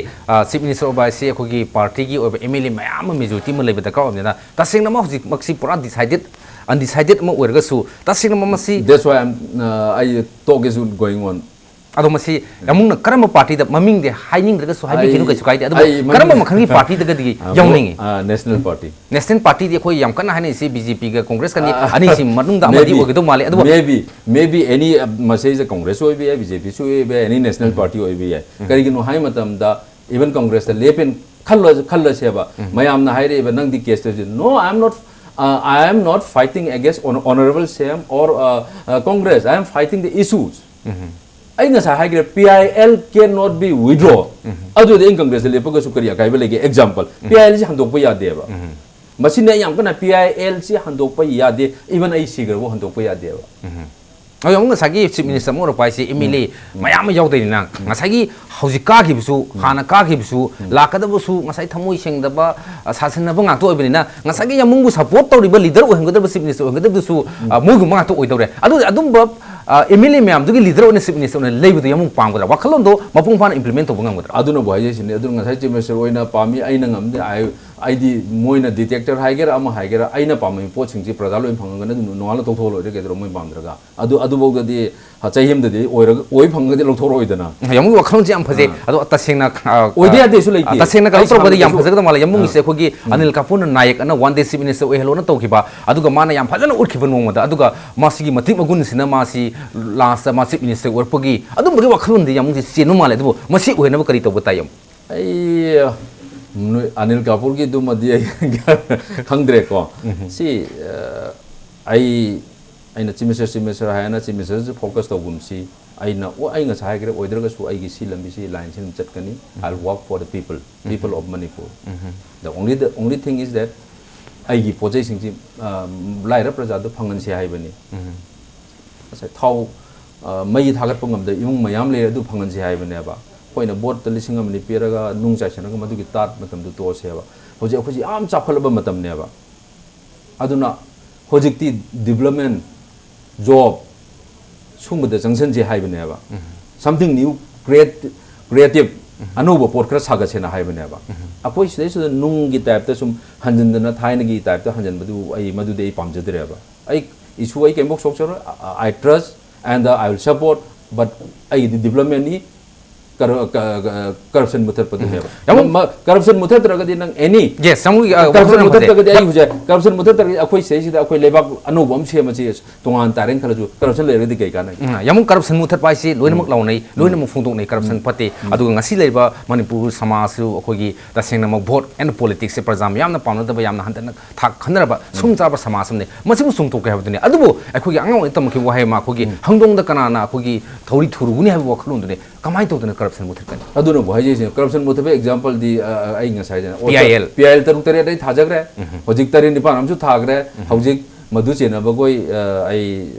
ꯆꯤꯐ ꯃꯤꯅꯤꯁꯇꯔ ꯑꯣꯏꯕ ꯍꯥꯏꯁꯤ ꯑꯩꯈꯣꯏꯒꯤ ꯄꯥꯔꯇꯤꯒꯤ ꯑꯣꯏꯕ ꯑꯦꯝ ꯑꯦꯜ ꯑꯦ ꯃꯌꯥꯝ ꯑꯃ ꯃꯦꯖꯣꯔꯤꯇꯤ ꯑꯃ ꯂꯩꯕ ꯗꯔꯀꯥꯔ ꯑꯣꯏꯕꯅꯤꯅ, ꯇꯁꯦꯡꯅꯃꯛ ꯍꯧꯖꯤꯛꯃꯛꯁꯤ ꯄꯨꯔꯥ ꯗꯤꯁꯥꯏꯗꯦꯠ, ꯑꯟꯗꯤꯁꯥꯏꯗꯦꯠ ꯑꯃ ꯑꯣꯏꯔꯒꯁꯨ, ꯇꯁꯦꯡꯅꯃꯛ ꯃꯁꯤ That's why I'm, uh, I talk is going on. ꯑꯗꯣ ꯃꯁꯤ ꯌꯥꯝꯕꯨꯡꯅ ꯀꯔꯝꯕ ꯄꯥꯔꯇꯤꯗ, ꯃꯃꯤꯡꯗꯤ ꯍꯥꯏꯅꯤꯡꯗ꯭ꯔꯒꯁꯨ ꯍꯥꯏꯕꯤꯈꯤꯅꯨ, ꯑꯩ, ꯀꯩꯁꯨ ꯀꯥꯏꯗꯦ꯫ ꯑꯗꯨꯕꯨ ꯑꯩ ꯀꯔꯝꯕ ꯃꯃꯤꯡ, ꯃꯈꯜꯒꯤ ꯄꯥꯔꯇꯤꯗꯒꯗꯤ ꯑ, ꯌꯥꯎꯅꯤꯡꯉꯤ? ꯑ, National Party. ꯅꯦꯁꯅꯦꯜ ꯄꯥꯔꯇꯤꯗꯤ ꯑꯩꯈꯣꯏ ꯌꯥꯝ ꯀꯟꯅ ꯍꯥꯏꯅꯔꯤꯁꯤ ꯕꯤ ꯖꯦ ꯄꯤꯒ ꯀꯣꯡꯒ꯭ꯔꯦꯁꯀꯅꯤ, ꯑ, ꯑꯅꯤꯁꯤ ꯃꯅꯨꯡꯗ ꯑꯃꯗꯤ maybe, ꯑꯣꯏꯒꯗꯧ ꯃꯥꯜꯂꯦ꯫ ꯑꯗꯨꯕꯨ maybe, maybe any, ꯑ, ꯃꯁꯤꯁꯦ ꯀꯣꯡꯒ꯭ꯔꯦꯁ ꯑꯣꯏꯕ ꯌꯥꯏ, ꯕꯤ ꯖꯦ ꯄꯤꯁꯨ ꯑꯣꯏꯕ ꯌꯥꯏ, any national party ꯑꯣꯏꯕ ꯌꯥꯏ꯫ ꯎꯝ꯫ ꯀꯔꯤꯒꯤꯅꯣ ꯍꯥꯏ ꯃꯇꯝꯗ, even ꯀꯣꯡꯒ꯭ꯔꯦꯁꯇ ꯂꯦꯞꯄꯦꯅ ꯈꯜꯂ-, ꯈꯜꯂꯁꯦꯕ, ꯎꯝ꯫ ꯃꯌꯥꯝꯅ ꯍꯥꯏꯔꯛꯏꯕ, "ꯅꯪꯗꯤ ꯀꯦꯁꯇꯁꯨ", "No, I am not, uh, I am not fighting against hon-, Honorable C M or, uh, uh, Congress. I am fighting the issues." ꯎꯝ꯫ ꯑꯩ ꯉꯁꯥꯏ ꯍꯥꯏꯈ꯭ꯔꯦ, "P I L cannot be withdraw." ꯎꯝ꯫ ꯑꯗꯨꯗꯤ ꯑꯩꯅ ꯀꯪꯒ꯭ꯔꯦꯁꯇ ꯂꯦꯞꯄꯒꯁꯨ ꯀꯔꯤ ꯑꯀꯥꯏꯕ ꯂꯩꯒꯦ? Example, um. P I L C ꯍꯟꯗꯣꯛꯄ ꯌꯥꯗꯦꯕ꯫ ꯎꯝ꯫ ꯃꯁꯤꯅ ꯑꯩ ꯌꯥꯝ ꯀꯟꯅ, "P I L ꯁꯤ ꯍꯟꯗꯣꯛꯄ ꯌꯥꯗꯦ, even ꯑꯩ ꯁꯤꯈ꯭ꯔꯕꯥꯎ ꯍꯟꯗꯣꯛꯄ ꯌꯥꯗꯦꯕ"꯫ ꯎꯝ꯫ ꯑꯗꯣ ꯑꯃꯨꯛ ꯉꯁꯥꯏꯒꯤ ꯆꯤꯐ ꯃꯤꯅꯤꯁꯇꯔ ꯑꯃ ꯑꯣꯏꯔꯛꯄ ꯍꯥꯏꯁꯦ ꯑꯦꯝ ꯑꯦꯜ ꯑꯦ ꯎꯝ꯫ ꯃꯌꯥꯝ ꯑꯃ ꯌꯥꯎꯗꯣꯏꯅꯤꯅ, ꯎꯝ꯫ ꯉꯁꯥꯏꯒꯤ ꯍꯧꯖꯤꯛ ꯀꯥꯈꯤꯕꯁꯨ, ꯎꯝ꯫ ꯍꯥꯟꯅ ꯀꯥꯈꯤꯕꯁꯨ, ꯎꯝ꯫ ꯂꯥꯛꯀꯗꯕꯁꯨ ꯉꯁꯥꯏ ꯊꯃꯣꯏ ꯁꯦꯡꯗꯕ, ꯑ, ꯁꯥꯁꯟꯅꯕ ꯉꯥꯛꯇ ꯑꯣꯏꯕꯅꯤꯅ, ꯉꯁꯥꯏꯒꯤ ꯌꯥꯝꯕꯨꯡꯕꯨ ꯁꯄꯣꯔꯠ ꯇꯧꯔꯤꯕ ꯂꯤꯗꯔ ꯑꯣꯏꯍꯟꯒꯗꯕ, ꯆꯤꯐ ꯃꯤꯅꯤꯁꯇꯔ ꯑꯣꯏꯍꯟꯒꯗꯕꯗꯨꯁꯨ, ꯎꯝ꯫ ꯑ, ꯃꯣꯏꯒꯨꯝꯕ ꯉꯥꯛꯇ ꯑꯣꯏꯗꯧꯔꯦ꯫ ꯑꯗꯨ, ꯑꯗꯨꯝꯕ, ꯑ, ꯑꯦꯝ ꯑꯦꯜ ꯑꯦ ꯃꯌꯥꯝꯗꯨꯒꯤ ꯂꯤꯗꯔ ꯑꯣꯏꯅ ꯆꯤꯐ ꯃꯤꯅꯤꯁꯇꯔ ꯑꯣꯏꯅ ꯂꯩꯕꯗꯣ ꯌꯥꯝꯕꯨꯡ ꯄꯥꯝꯒꯗ꯭ꯔꯥ? ꯋꯥꯈꯜꯂꯣꯟꯗꯣ ꯃꯄꯨꯡ ꯐꯥꯅ ꯏꯝꯄ꯭ꯂꯤꯃꯦꯟ ꯇꯧꯕ ꯉꯝꯒꯗ꯭ꯔꯥ? ꯑꯗꯨꯅꯕꯨ ꯍꯥꯏꯖꯩꯁꯤꯅꯦ꯫ ꯑꯗꯨꯅ ꯉꯁꯥꯏ ꯆꯤꯐ ꯃꯤꯅꯤꯁꯇꯔ ꯑꯣꯏꯅ ꯄꯥꯝꯃꯤ, ꯑꯩꯅ ꯉꯝꯗꯦ, ꯑꯩ, ꯑꯩꯗꯤ ꯃꯣꯏꯅ ꯗꯤꯇꯦꯛꯇꯔ ꯍꯥꯏꯒꯦꯔꯥ ꯑꯃ ꯍꯥꯏꯒꯦꯔꯥ, ꯑꯩꯅ ꯄꯥꯝꯃꯤ ꯄꯣꯠꯁꯤꯡꯁꯤ ꯄ꯭ꯔꯖꯥ ꯂꯣꯏ ꯐꯪꯉꯒꯅ ꯑꯗꯨꯝ ꯅꯣꯡꯉꯥꯜꯂ ꯇꯣꯛꯊꯣꯛꯑ ꯂꯣꯏꯔꯦ ꯀꯩꯗꯧꯔ ꯃꯣꯏ ꯄꯥꯝꯗ꯭ꯔꯒ꯫ ꯑꯗꯨ, ꯑꯗꯨꯐꯥꯎꯗꯗꯤ, ꯍ, ꯆꯍꯤ ꯑꯃꯗꯗꯤ ꯑꯣꯏꯔꯒ, ꯑꯣꯏ ꯐꯪꯉꯒꯗꯤ ꯂꯧꯊꯣꯛꯑꯔꯣꯏꯗꯅ꯫ ꯌꯥꯝꯕꯨꯡꯒꯤ ꯋꯥꯈꯜꯂꯣꯟꯁꯦ ꯌꯥꯝ ꯐꯖꯩ꯫ ꯑꯥ꯫ ꯑꯗꯣ ꯇꯁꯦꯡꯅ, ꯑ, ꯑꯣꯏꯗ ꯌꯥꯗꯦꯁꯨ ꯂꯩꯇꯦ꯫ ꯑ, ꯇꯁꯦꯡꯅ ꯀꯩꯅꯣ ꯑꯩ ꯇꯧꯔꯛꯄꯗ ꯌꯥꯝ ꯁꯥꯡꯅꯁꯨ ꯐꯖꯒꯗꯕ ꯃꯥꯜꯂꯦ꯫ ꯌꯥꯝꯕꯨꯡꯒꯤꯁꯦ ꯑꯥ꯫ ꯑꯩꯈꯣꯏꯒꯤ ꯎꯝ꯫ ꯑꯅꯤꯜ ꯀꯥꯄꯨꯔꯅ ꯅꯥꯌꯛ ꯑꯅ ꯋꯥꯟ ꯗꯦ ꯆꯤꯐ ꯃꯤꯅꯤꯁꯇꯔ ꯑꯣꯏꯍꯜꯂꯣꯅ ꯇꯧꯈꯤꯕ, ꯑꯗꯨꯒ ꯃꯥꯅ ꯌꯥꯝ ꯐꯖꯅ ꯎꯠꯈꯤꯕ ꯅꯣꯡꯃꯗ, ꯑꯗꯨꯒ ꯃꯁꯤꯒꯤ ꯃꯇꯤꯛ ꯃꯒꯨꯟꯁꯤꯅ ꯃꯥꯁꯤ ꯂꯥꯁꯇ ꯃꯥ ꯆꯤꯐ ꯃꯤꯅꯤꯁꯇꯔ ꯑꯣꯏꯔꯛꯄꯒꯤ ꯑꯗꯨꯝꯕꯒꯤ ꯋꯥꯈꯜꯂꯣꯟꯗꯤ ꯌꯥꯝꯕꯨꯡꯁꯦ ꯆꯦꯟꯕ ꯃꯥꯜꯂꯦ꯫ ꯑꯗꯨꯕꯨ ꯃꯁꯤ ꯑꯣꯏꯍꯟꯅꯕ ꯀꯔꯤ ꯇꯧꯕ ꯇꯥꯏ, ꯌꯥꯝꯕꯨꯡ? ꯑꯩ, ꯅꯣꯏ ꯑꯅꯤꯜ ꯀꯥꯄꯨꯔꯒꯤꯗꯨꯃꯗꯤ ꯑꯩ ꯈꯪꯗ꯭ꯔꯦꯀꯣ꯫ ꯎꯝ꯫ ꯁꯤ, ꯑ, ꯑꯩ, ꯑꯩꯅ ꯆꯤꯐ ꯃꯤꯅꯤꯁꯇꯔ, ꯆꯤꯐ ꯃꯤꯅꯤꯁꯇꯔ ꯍꯥꯏꯅ ꯆꯤꯐ ꯃꯤꯅꯤꯁꯇꯔꯁꯤ ꯐꯣꯀꯁ ꯇꯧꯒꯨꯝꯁꯤ꯫ ꯑꯩꯅ, ꯑꯣ, ꯑꯩ ꯉꯁꯥꯏ ꯍꯥꯏꯈ꯭ꯔꯦ, ꯑꯣꯏꯗ꯭ꯔꯒꯁꯨ ꯑꯩꯒꯤ ꯁꯤ ꯂꯝꯕꯤꯁꯤ, ꯂꯥꯏꯟꯁꯤ ꯑꯗꯨꯝ ꯆꯠꯀꯅꯤ꯫ I'll work for the people, people of Manipur. Um. The only, the only thing is that ꯑꯩꯒꯤ ꯄꯣꯠ ꯆꯩꯁꯤꯡꯁꯤ, ꯑ, ꯂꯥꯏꯔ ꯄ꯭ꯔꯖꯥꯗ ꯐꯪꯍꯟꯁꯤ ꯍꯥꯏꯕꯅꯤ꯫ ꯎꯝ꯫ ꯉꯁꯥꯏ ꯊꯥꯎ, ꯑ, ꯃꯩ ꯊꯥꯒꯠꯄ ꯉꯝꯗꯕ ꯏꯃꯨꯡ ꯃꯌꯥꯝ ꯂꯩꯔꯦ, ꯑꯗꯨ ꯐꯪꯍꯟꯁꯤ ꯍꯥꯏꯕꯅꯦꯕ꯫ ꯑꯩꯈꯣꯏꯅ ꯚꯣꯠꯇ ꯂꯤꯁꯤꯡ ꯑꯃ ꯑꯅꯤ ꯄꯤꯔꯒ ꯅꯨꯡ ꯆꯥꯏꯁꯤꯟꯅꯔꯒ ꯃꯗꯨꯒꯤ ꯇꯥꯠ ꯃꯇꯝꯗꯨ ꯇꯣꯛꯑꯁꯦꯕ꯫ ꯍꯧꯖꯤꯛ ꯑꯩꯈꯣꯏꯁꯤ ꯌꯥꯝ ꯆꯥꯎꯈꯠꯂꯕ ꯃꯇꯝꯅꯦꯕ꯫ ꯑꯗꯨꯅ ꯍꯧꯖꯤꯛꯇꯤ ꯗꯤꯕ꯭ꯂꯞꯃꯦꯟ, ꯖꯣꯕ, ꯁꯨꯝꯕꯗ ꯆꯪꯁꯟꯁꯦ ꯍꯥꯏꯕꯅꯦꯕ꯫ Something new, create, creative, ꯑꯅꯧꯕ ꯄꯣꯠ ꯈꯔ ꯁꯥꯒꯠꯁꯦꯅ ꯍꯥꯏꯕꯅꯦꯕ꯫ ꯑꯩꯈꯣꯏ ꯁꯤꯗꯩꯁꯤꯗ ꯅꯨꯡꯒꯤ ꯇꯥꯏꯞꯇ ꯁꯨꯝ ꯍꯟꯖꯤꯟꯗꯅ ꯊꯥꯏꯅꯒꯤ ꯇꯥꯏꯞꯇ ꯍꯟꯖꯤꯟꯕꯗꯨ ꯑꯩ, ꯃꯗꯨꯗꯤ ꯑꯩ ꯄꯥꯝꯖꯗ꯭ꯔꯦꯕ꯫ ꯑꯩ issue ꯑꯩ ꯀꯩꯝꯐꯥꯎ ꯁꯣꯛꯆꯔꯣꯏ꯫ I, I trust and, uh, I will support, but ꯑꯩꯒꯤꯗꯤ developmentꯅꯤ꯫ Corruption ꯃꯨꯊꯠꯄꯗꯨꯅꯦꯕ꯫ ꯌꯥꯝ corruption ꯃꯨꯊꯠꯇ꯭ꯔꯒꯗꯤ ꯅꯪ any, yes, ꯌꯥꯝ, ꯑ, corruption ꯋꯥꯐꯝ ꯌꯥꯝ ꯐꯖꯩ꯫ ꯃꯨꯊꯠꯇ꯭ꯔꯒꯗꯤ ꯑꯩ ꯍꯧꯖꯤꯛ corruption ꯃꯨꯊꯠꯇ꯭ꯔꯒꯗꯤ ꯑꯩꯈꯣꯏ ꯁꯤꯗꯩꯁꯤꯗ ꯑꯩꯈꯣꯏ ꯂꯩꯕꯥꯛ ꯑꯅꯧꯕ ꯑꯃ ꯁꯦꯝꯃꯁꯤ꯫ ꯇꯣꯉꯥꯟ ꯇꯥꯔꯦꯅ ꯈꯜꯂꯁꯨ corruption ꯂꯩꯔꯒꯗꯤ ꯀꯩ ꯀꯥꯟꯅꯒꯦ? ꯎꯝ, ꯌꯥꯝ corruption ꯃꯨꯊꯠꯄ ꯍꯥꯏꯁꯤ ꯂꯣꯏꯅꯃꯛ ꯂꯥꯎꯅꯩ, ꯂꯣꯏꯅꯃꯛ ꯐꯣꯡꯗꯣꯛꯅꯩ, corruption ꯐꯠꯇꯦ꯫ ꯑꯗꯨꯒ ꯉꯁꯤ ꯂꯩꯔꯤꯕ ꯃꯅꯤꯄꯨꯔ ꯁꯃꯥꯖꯁꯨ ꯑꯩꯈꯣꯏꯒꯤ ꯇꯁꯦꯡꯅꯃꯛ vote and politicsꯁꯦ ꯄ꯭ꯔꯖꯥ ꯃꯤꯌꯥꯝꯅ ꯄꯥꯝꯅꯗꯕ, ꯌꯥꯝꯅ ꯍꯟꯊꯅ ꯊꯥꯛ ꯈꯟꯅꯔꯕ ꯁꯨꯝ ꯆꯥꯕ ꯁꯃꯥꯖ ꯑꯃꯅꯤ꯫ ꯃꯁꯤꯕꯨ ꯆꯨꯝꯊꯣꯛꯀꯦ ꯍꯥꯏꯕꯗꯨꯅꯤ꯫ ꯑꯗꯨꯕꯨ ꯑꯩꯈꯣꯏꯒꯤ ꯑꯉꯥꯡ ꯑꯣꯏꯅ ꯇꯝꯃꯛꯈꯤꯕ ꯋꯥꯍꯩ ꯑꯃ, ꯑꯩꯈꯣꯏꯒꯤ ꯍꯪꯗꯣꯡꯗ ꯀꯅꯥꯅ ꯑꯩꯈꯣꯏꯒꯤ ꯊꯧꯔꯤ ꯊꯨꯔꯨꯒꯅꯤ ꯍꯥꯏꯕ ꯋꯥꯈꯜꯂꯣꯟꯗꯨꯅꯤ꯫ ꯀꯃꯥꯏꯅ ꯇꯧꯗꯅ corruption ꯃꯨꯊꯠꯀꯅꯤ? ꯑꯗꯨꯅꯕꯨ ꯍꯥꯏꯖꯩꯁꯦ, corruption ꯃꯨꯊꯠꯄ exampleꯗꯤ, ꯑ, ꯑ, ꯑꯩ ꯉꯁꯥꯏꯗꯅ, ꯑꯣ, P I L꯫ P I L ꯇꯔꯨꯛ ꯇꯔꯦꯠ ꯑꯩ ꯊꯥꯖꯈ꯭ꯔꯦ꯫ ꯍꯧꯖꯤꯛ ꯇꯔꯦꯠ ꯅꯤꯄꯥꯟ ꯑꯃꯁꯨ ꯊꯥꯈ꯭ꯔꯦ꯫ ꯍꯧꯖꯤꯛ ꯃꯗꯨ ꯆꯦꯟꯅꯕꯈꯣꯏ, ꯑ, ꯑꯩ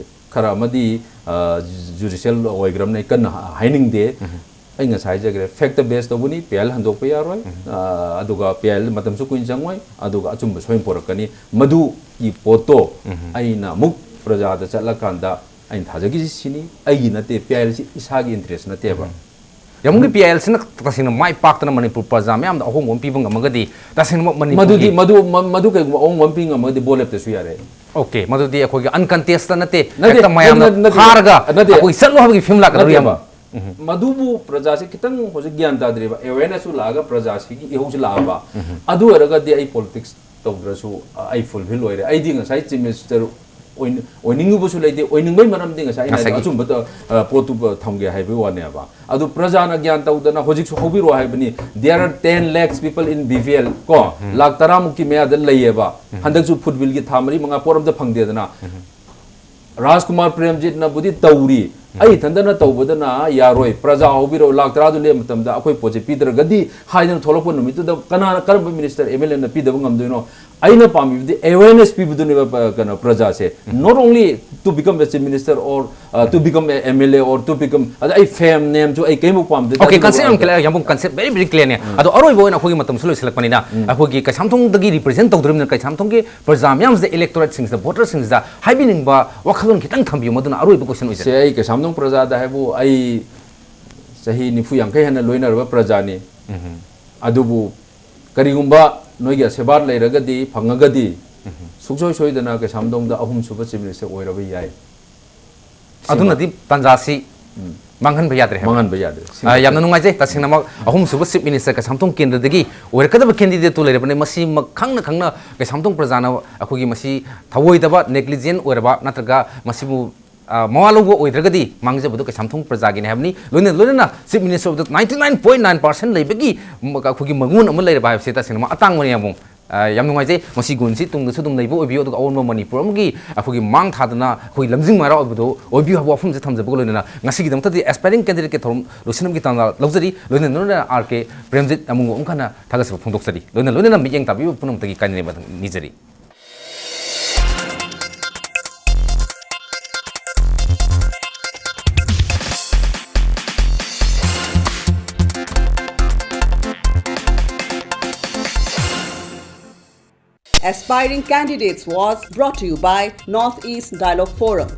ꯈꯔ ꯑꯃꯗꯤ, ꯑ, judicial ꯑꯣꯏꯈ꯭ꯔꯕꯅꯤꯅ ꯑꯩ ꯀꯟꯅ ꯍꯥꯏꯅꯤꯡꯗꯦ꯫ ꯑꯩ ꯉꯁꯥꯏ ꯍꯥꯏꯖꯈ꯭ꯔꯦ, fact base ꯇꯧꯕꯅꯤ, P I L ꯍꯟꯗꯣꯛꯄ ꯌꯥꯔꯣꯏ꯫ ꯑ, ꯑꯗꯨꯒ P I L ꯃꯇꯝꯁꯨ ꯀꯨꯏꯅ ꯆꯪꯉꯣꯏ, ꯑꯗꯨꯒ ꯑꯆꯨꯝꯕ ꯁꯣꯏꯅ ꯄꯨꯔꯛꯀꯅꯤ꯫ ꯃꯗꯨꯒꯤ ꯄꯣꯠꯇꯣ ꯑꯩꯅ ꯑꯃꯨꯛ ꯄ꯭ꯔꯖꯥꯗ ꯆꯠꯂꯀꯥꯟꯗ ꯑꯩꯅ ꯊꯥꯖꯈꯤꯁꯤ ꯁꯤꯅꯤ, ꯑꯩꯒꯤ ꯅꯠꯇꯦ, P I L ꯁꯤ ꯏꯁꯥꯒꯤ interest ꯅꯠꯇꯦꯕ꯫ ꯌꯥꯝꯕꯨꯡꯒꯤ P I L ꯁꯤꯅ ꯇꯁꯦꯡꯅ ꯃꯥꯏ ꯄꯥꯛꯇꯅ ꯃꯅꯤꯄꯨꯔ ꯄ꯭ꯔꯖꯥ ꯃꯌꯥꯝꯗ ꯑꯍꯣꯡꯕ ꯑꯃ ꯄꯤꯕ ꯉꯝꯃꯒꯗꯤ ꯇꯁꯦꯡꯅꯃꯛ ꯃꯅꯤꯄꯨꯔꯒꯤ ꯃꯗꯨꯗꯤ, ꯃꯗꯨ, ꯃ-, ꯃꯗꯨ ꯀꯩꯒꯨꯝꯕ ꯑꯍꯣꯡꯕ ꯑꯃ ꯄꯤ ꯉꯝꯃꯒꯗꯤ ꯚꯣꯠ ꯂꯦꯞꯇꯁꯨ ꯌꯥꯔꯦ꯫ Okay, ꯃꯗꯨꯗꯤ ꯑꯩꯈꯣꯏꯒꯤ uncontested ꯅꯠꯇꯦ, ꯅꯠꯇꯦ, ꯍꯦꯛꯇ ꯃꯌꯥꯝꯅ ꯅꯠꯇꯦ, ꯅꯠꯇꯦ, ꯐꯥꯔꯒ ꯅꯠꯇꯦ, ꯑꯩꯈꯣꯏ ꯆꯠꯂꯣ ꯍꯥꯏꯕꯒꯤ ꯐꯤꯕꯝ ꯂꯥꯛꯀꯗꯧꯔꯤ ꯌꯥꯝ꯫ ꯅꯠꯇꯦꯕ꯫ ꯃꯗꯨꯕꯨ ꯄ꯭ꯔꯖꯥꯁꯦ ꯈꯤꯇꯪ ꯍꯧꯖꯤꯛ ꯒ꯭ꯌꯥꯟ ꯇꯥꯗ꯭ꯔꯤꯕ, awareness ꯁꯨ ꯂꯥꯛꯑꯒ ꯄ꯭ꯔꯖꯥꯁꯤꯒꯤ ꯏꯍꯧꯁꯤ ꯂꯥꯛꯑꯕ, ꯑꯗꯨ ꯑꯣꯏꯔꯒꯗꯤ ꯑꯩ politics ꯇꯧꯗ꯭ꯔꯁꯨ, ꯑ, ꯑꯩ fulfill ꯑꯣꯏꯔꯦ꯫ ꯑꯩꯗꯤ ꯉꯁꯥꯏ Chief Minister ꯑꯣꯏꯅ-, ꯑꯣꯏꯅꯤꯡꯉꯨꯕꯁꯨ ꯂꯩꯇꯦ, ꯑꯣꯏꯅꯤꯡꯕꯩ ꯃꯔꯝꯗꯤ ꯉꯁꯥꯏ ꯑꯩꯅ ꯍꯥꯏꯗꯣ ꯉꯁꯥꯏꯒꯤ ꯑꯆꯨꯝꯕ ꯇ-, ꯑ, ꯄꯣꯠꯇꯨ ꯊꯝꯒꯦ ꯍꯥꯏꯕꯒꯤ ꯋꯥꯅꯦꯕ꯫ ꯑꯗꯨ ꯄ꯭ꯔꯖꯥꯅ ꯒ꯭ꯌꯥꯟ ꯇꯧꯗꯅ ꯍꯧꯖꯤꯛꯁꯨ ꯍꯧꯕꯤꯔꯛꯑꯣ ꯍꯥꯏꯕꯅꯤ, there are ten lakhs people in B P L ꯀꯣ, ꯂꯥꯛ ꯇꯔꯥꯃꯨꯛꯀꯤ ꯃꯌꯥꯗ ꯂꯩꯌꯦꯕ꯫ ꯍꯟꯗꯛꯁꯨ food bill ꯒꯤ ꯊꯥ ꯃꯔꯤ ꯃꯉꯥ ꯄꯣꯠ ꯑꯝꯇ ꯐꯪꯗꯦꯗꯅ꯫ ꯔꯥꯖꯀꯨꯃꯥꯔ ꯄ꯭ꯔꯦꯝꯖꯤꯠꯅꯕꯨꯗꯤ ꯇꯧꯔꯤ, ꯑꯩ ꯏꯊꯟꯗꯅ ꯇꯧꯕꯗꯅ ꯌꯥꯔꯣꯏ, ꯄ꯭ꯔꯖꯥ ꯍꯧꯕꯤꯔꯛꯑꯣ, ꯂꯥꯛ ꯇꯔꯥꯗꯨ ꯂꯦꯝꯕ ꯃꯇꯝꯗ ꯑꯩꯈꯣꯏ ꯄꯣꯠꯁꯦ ꯄꯤꯗ꯭ꯔꯒꯗꯤ ꯍꯥꯏꯗꯅ ꯊꯣꯛꯂꯛꯄ ꯅꯨꯃꯤꯠꯇꯨꯗ ꯀꯅꯥꯅ, ꯀꯔꯝꯕ minister, M L A ꯅ ꯄꯤꯗꯕ ꯉꯝꯗꯣꯏꯅꯣ? ꯑꯩꯅ ꯄꯥꯝꯃꯤꯕꯗꯤ awareness ꯄꯤꯕꯗꯨꯅꯦꯕ꯫ ꯄ- ꯀꯩꯅꯣ, ꯄ꯭ꯔꯖꯥꯁꯦ, not only to become a chief minister or uh, to become a M L A or to become, ꯑꯗ ꯑꯩ fame nameꯁꯨ ꯑꯩ ꯀꯩꯃꯨꯛ ꯄꯥꯝꯗꯦ꯫ Okay, ꯑꯗꯨꯒꯨꯝꯕ concept ꯌꯥꯝ ꯋꯥꯈꯜ- clear ꯅꯦ, ꯌꯥꯝ concept very very clear ꯅꯦ꯫ ꯑꯗꯣ ꯑꯔꯣꯏꯕ ꯑꯣꯏꯅ ꯑꯩꯈꯣꯏꯒꯤ ꯃꯇꯝꯁꯨ ꯂꯣꯏꯁꯤꯜꯂꯛꯄꯅꯤꯅ ꯑꯩꯈꯣꯏꯒꯤ ꯀꯩꯁꯥꯝꯊꯣꯡꯗꯒꯤ represent ꯇꯧꯗꯣꯔꯤꯕꯅꯤꯅ ꯀꯩꯁꯥꯝꯊꯣꯡꯒꯤ ꯄ꯭ꯔꯖꯥ ꯃꯌꯥꯝꯁꯤꯗ, electorate ꯁꯤꯡꯁꯤꯗ, voter ꯁꯤꯡꯁꯤꯗ ꯍꯥꯏꯕꯤꯅꯤꯡꯕ ꯋꯥꯈꯜꯂꯣꯟ ꯈꯤꯇꯪ ꯊꯝꯕꯤꯌꯨ, ꯃꯗꯨꯅ ꯑꯔꯣꯏꯕ question ꯑꯣꯏꯖꯔꯦ꯫ ꯁꯦ, ꯑꯩ ꯀꯩꯁꯥꯝꯊꯣꯡ ꯄ꯭ꯔꯖꯥꯗ ꯍꯥꯏꯕꯨ, ꯑꯩ ꯆꯍꯤ ꯅꯤꯐꯨ ꯌꯥꯡꯈꯩ ꯍꯦꯟꯅ ꯂꯣꯏꯅꯔꯕ ꯄ꯭ꯔꯖꯥꯅꯤ꯫ ꯑꯗꯨꯕꯨ ꯀꯔꯤꯒꯨꯝꯕ ꯅꯣꯏꯒꯤ ꯑꯁꯤꯔꯕꯥꯗ ꯂꯩꯔꯒꯗꯤ, ꯐꯪꯉꯒꯗꯤ, ꯁꯨꯡꯁꯣꯏ ꯁꯣꯏꯗꯅ ꯀꯩꯁꯥꯝꯊꯣꯡꯗ ꯑꯍꯨꯝꯁꯨꯕ chief minister ꯑꯣꯏꯔꯕ ꯌꯥꯏ꯫ ꯑꯗꯨꯅꯗꯤ ꯇꯥꯟꯖꯥꯁꯤ ꯃꯥꯡꯍꯟꯕ ꯌꯥꯗ꯭ꯔꯦ ꯍꯥꯏꯕ꯫ ꯃꯥꯡꯍꯟꯕ ꯌꯥꯗ꯭ꯔꯦ꯫ ꯑ, ꯌꯥꯝꯅ ꯅꯨꯡꯉꯥꯏꯖꯩ꯫ ꯇꯁꯦꯡꯅꯃꯛ ꯑꯍꯨꯝꯁꯨꯕ chief minister ꯀꯩꯁꯥꯝꯊꯣꯡ ꯀꯦꯟꯗ꯭ꯔꯗꯒꯤ ꯑꯣꯏꯔꯛꯀꯗꯕ candidate ꯇꯨ ꯂꯩꯔꯕꯅꯤ꯫ ꯃꯁꯤꯃꯛ ꯈꯪꯅ ꯈꯪꯅ ꯀꯩꯁꯥꯝꯊꯣꯡ ꯄ꯭ꯔꯖꯥꯅ ꯑꯩꯈꯣꯏꯒꯤ ꯃꯁꯤ ꯊꯧꯑꯣꯏꯗꯕ, negligent ꯑꯣꯏꯔꯕ, ꯅꯠꯇ꯭ꯔꯒ ꯃꯁꯤꯕꯨ, ꯑ, ꯃꯋꯥ ꯂꯧꯕ ꯑꯣꯏꯗ꯭ꯔꯒꯗꯤ ꯃꯥꯡꯖꯕꯗꯨ ꯀꯩꯁꯥꯝꯊꯣꯡ ꯄ꯭ꯔꯖꯥꯒꯤꯅꯤ ꯍꯥꯏꯕꯅꯤ꯫ ꯂꯣꯏꯅ ꯂꯣꯏꯅꯅ chief minister ꯑꯣꯏꯕꯗ ninety nine point nine percent ꯂꯩꯕꯒꯤ ꯃ-, ꯑꯩꯈꯣꯏꯒꯤ ꯃꯒꯨꯟ ꯑꯃ ꯂꯩꯔꯕ ꯍꯥꯏꯕꯁꯤ ꯇꯁꯦꯡꯅꯃꯛ ꯑꯇꯥꯡꯕꯅꯤ ꯌꯥꯝꯕꯨꯡ꯫ ꯑ, ꯌꯥꯝ ꯅꯨꯡꯉꯥꯏꯖꯩ꯫ ꯃꯁꯤ ꯒꯨꯟꯁꯤ ꯇꯨꯡꯗꯁꯨ ꯑꯗꯨꯝ ꯂꯩꯕ ꯑꯣꯏꯕꯤꯌꯨ, ꯑꯗꯨꯒ ꯑꯑꯣꯟꯕ ꯃꯅꯤꯄꯨꯔ ꯑꯃꯒꯤ ꯑꯩꯈꯣꯏꯒꯤ ꯃꯥꯡ ꯊꯥꯗꯅ ꯑꯩꯈꯣꯏ ꯂꯝꯖꯤꯡ ꯃꯥꯏꯔꯥ ꯑꯣꯏꯕꯗꯨ ꯑꯣꯏꯕꯤꯌꯨ ꯍꯥꯏꯕ ꯋꯥꯐꯝꯁꯦ ꯊꯝꯖꯕꯒ ꯂꯣꯏꯅꯅ ꯉꯁꯤꯒꯤꯗꯃꯛꯇꯗꯤ aspiring candidate ꯀꯤ ꯊꯧꯔꯝ ꯂꯣꯏꯁꯤꯟꯕꯒꯤ ꯇꯥꯟꯖꯥ ꯂꯧꯖꯔꯤ꯫ ꯂꯣꯏꯅ ꯂꯣꯏꯅꯅ R K ꯄ꯭ꯔꯦꯝꯖꯤꯠ ꯑꯃꯨꯡꯕ ꯑꯃꯨꯛ ꯍꯟꯅ ꯊꯥꯒꯠꯆꯕ ꯐꯣꯡꯗꯣꯛꯆꯔꯤ꯫ ꯂꯣꯏꯅ ꯂꯣꯏꯅꯅ ꯃꯤꯠꯌꯦꯡ ꯇꯥꯕꯤꯕ ꯄꯨꯝꯅꯃꯛꯇꯒꯤ ꯀꯥꯏꯅꯔꯦ ꯅꯤꯖꯔꯤ꯫ Aspiring Candidates was brought to you by Northeast Dialogue Forum.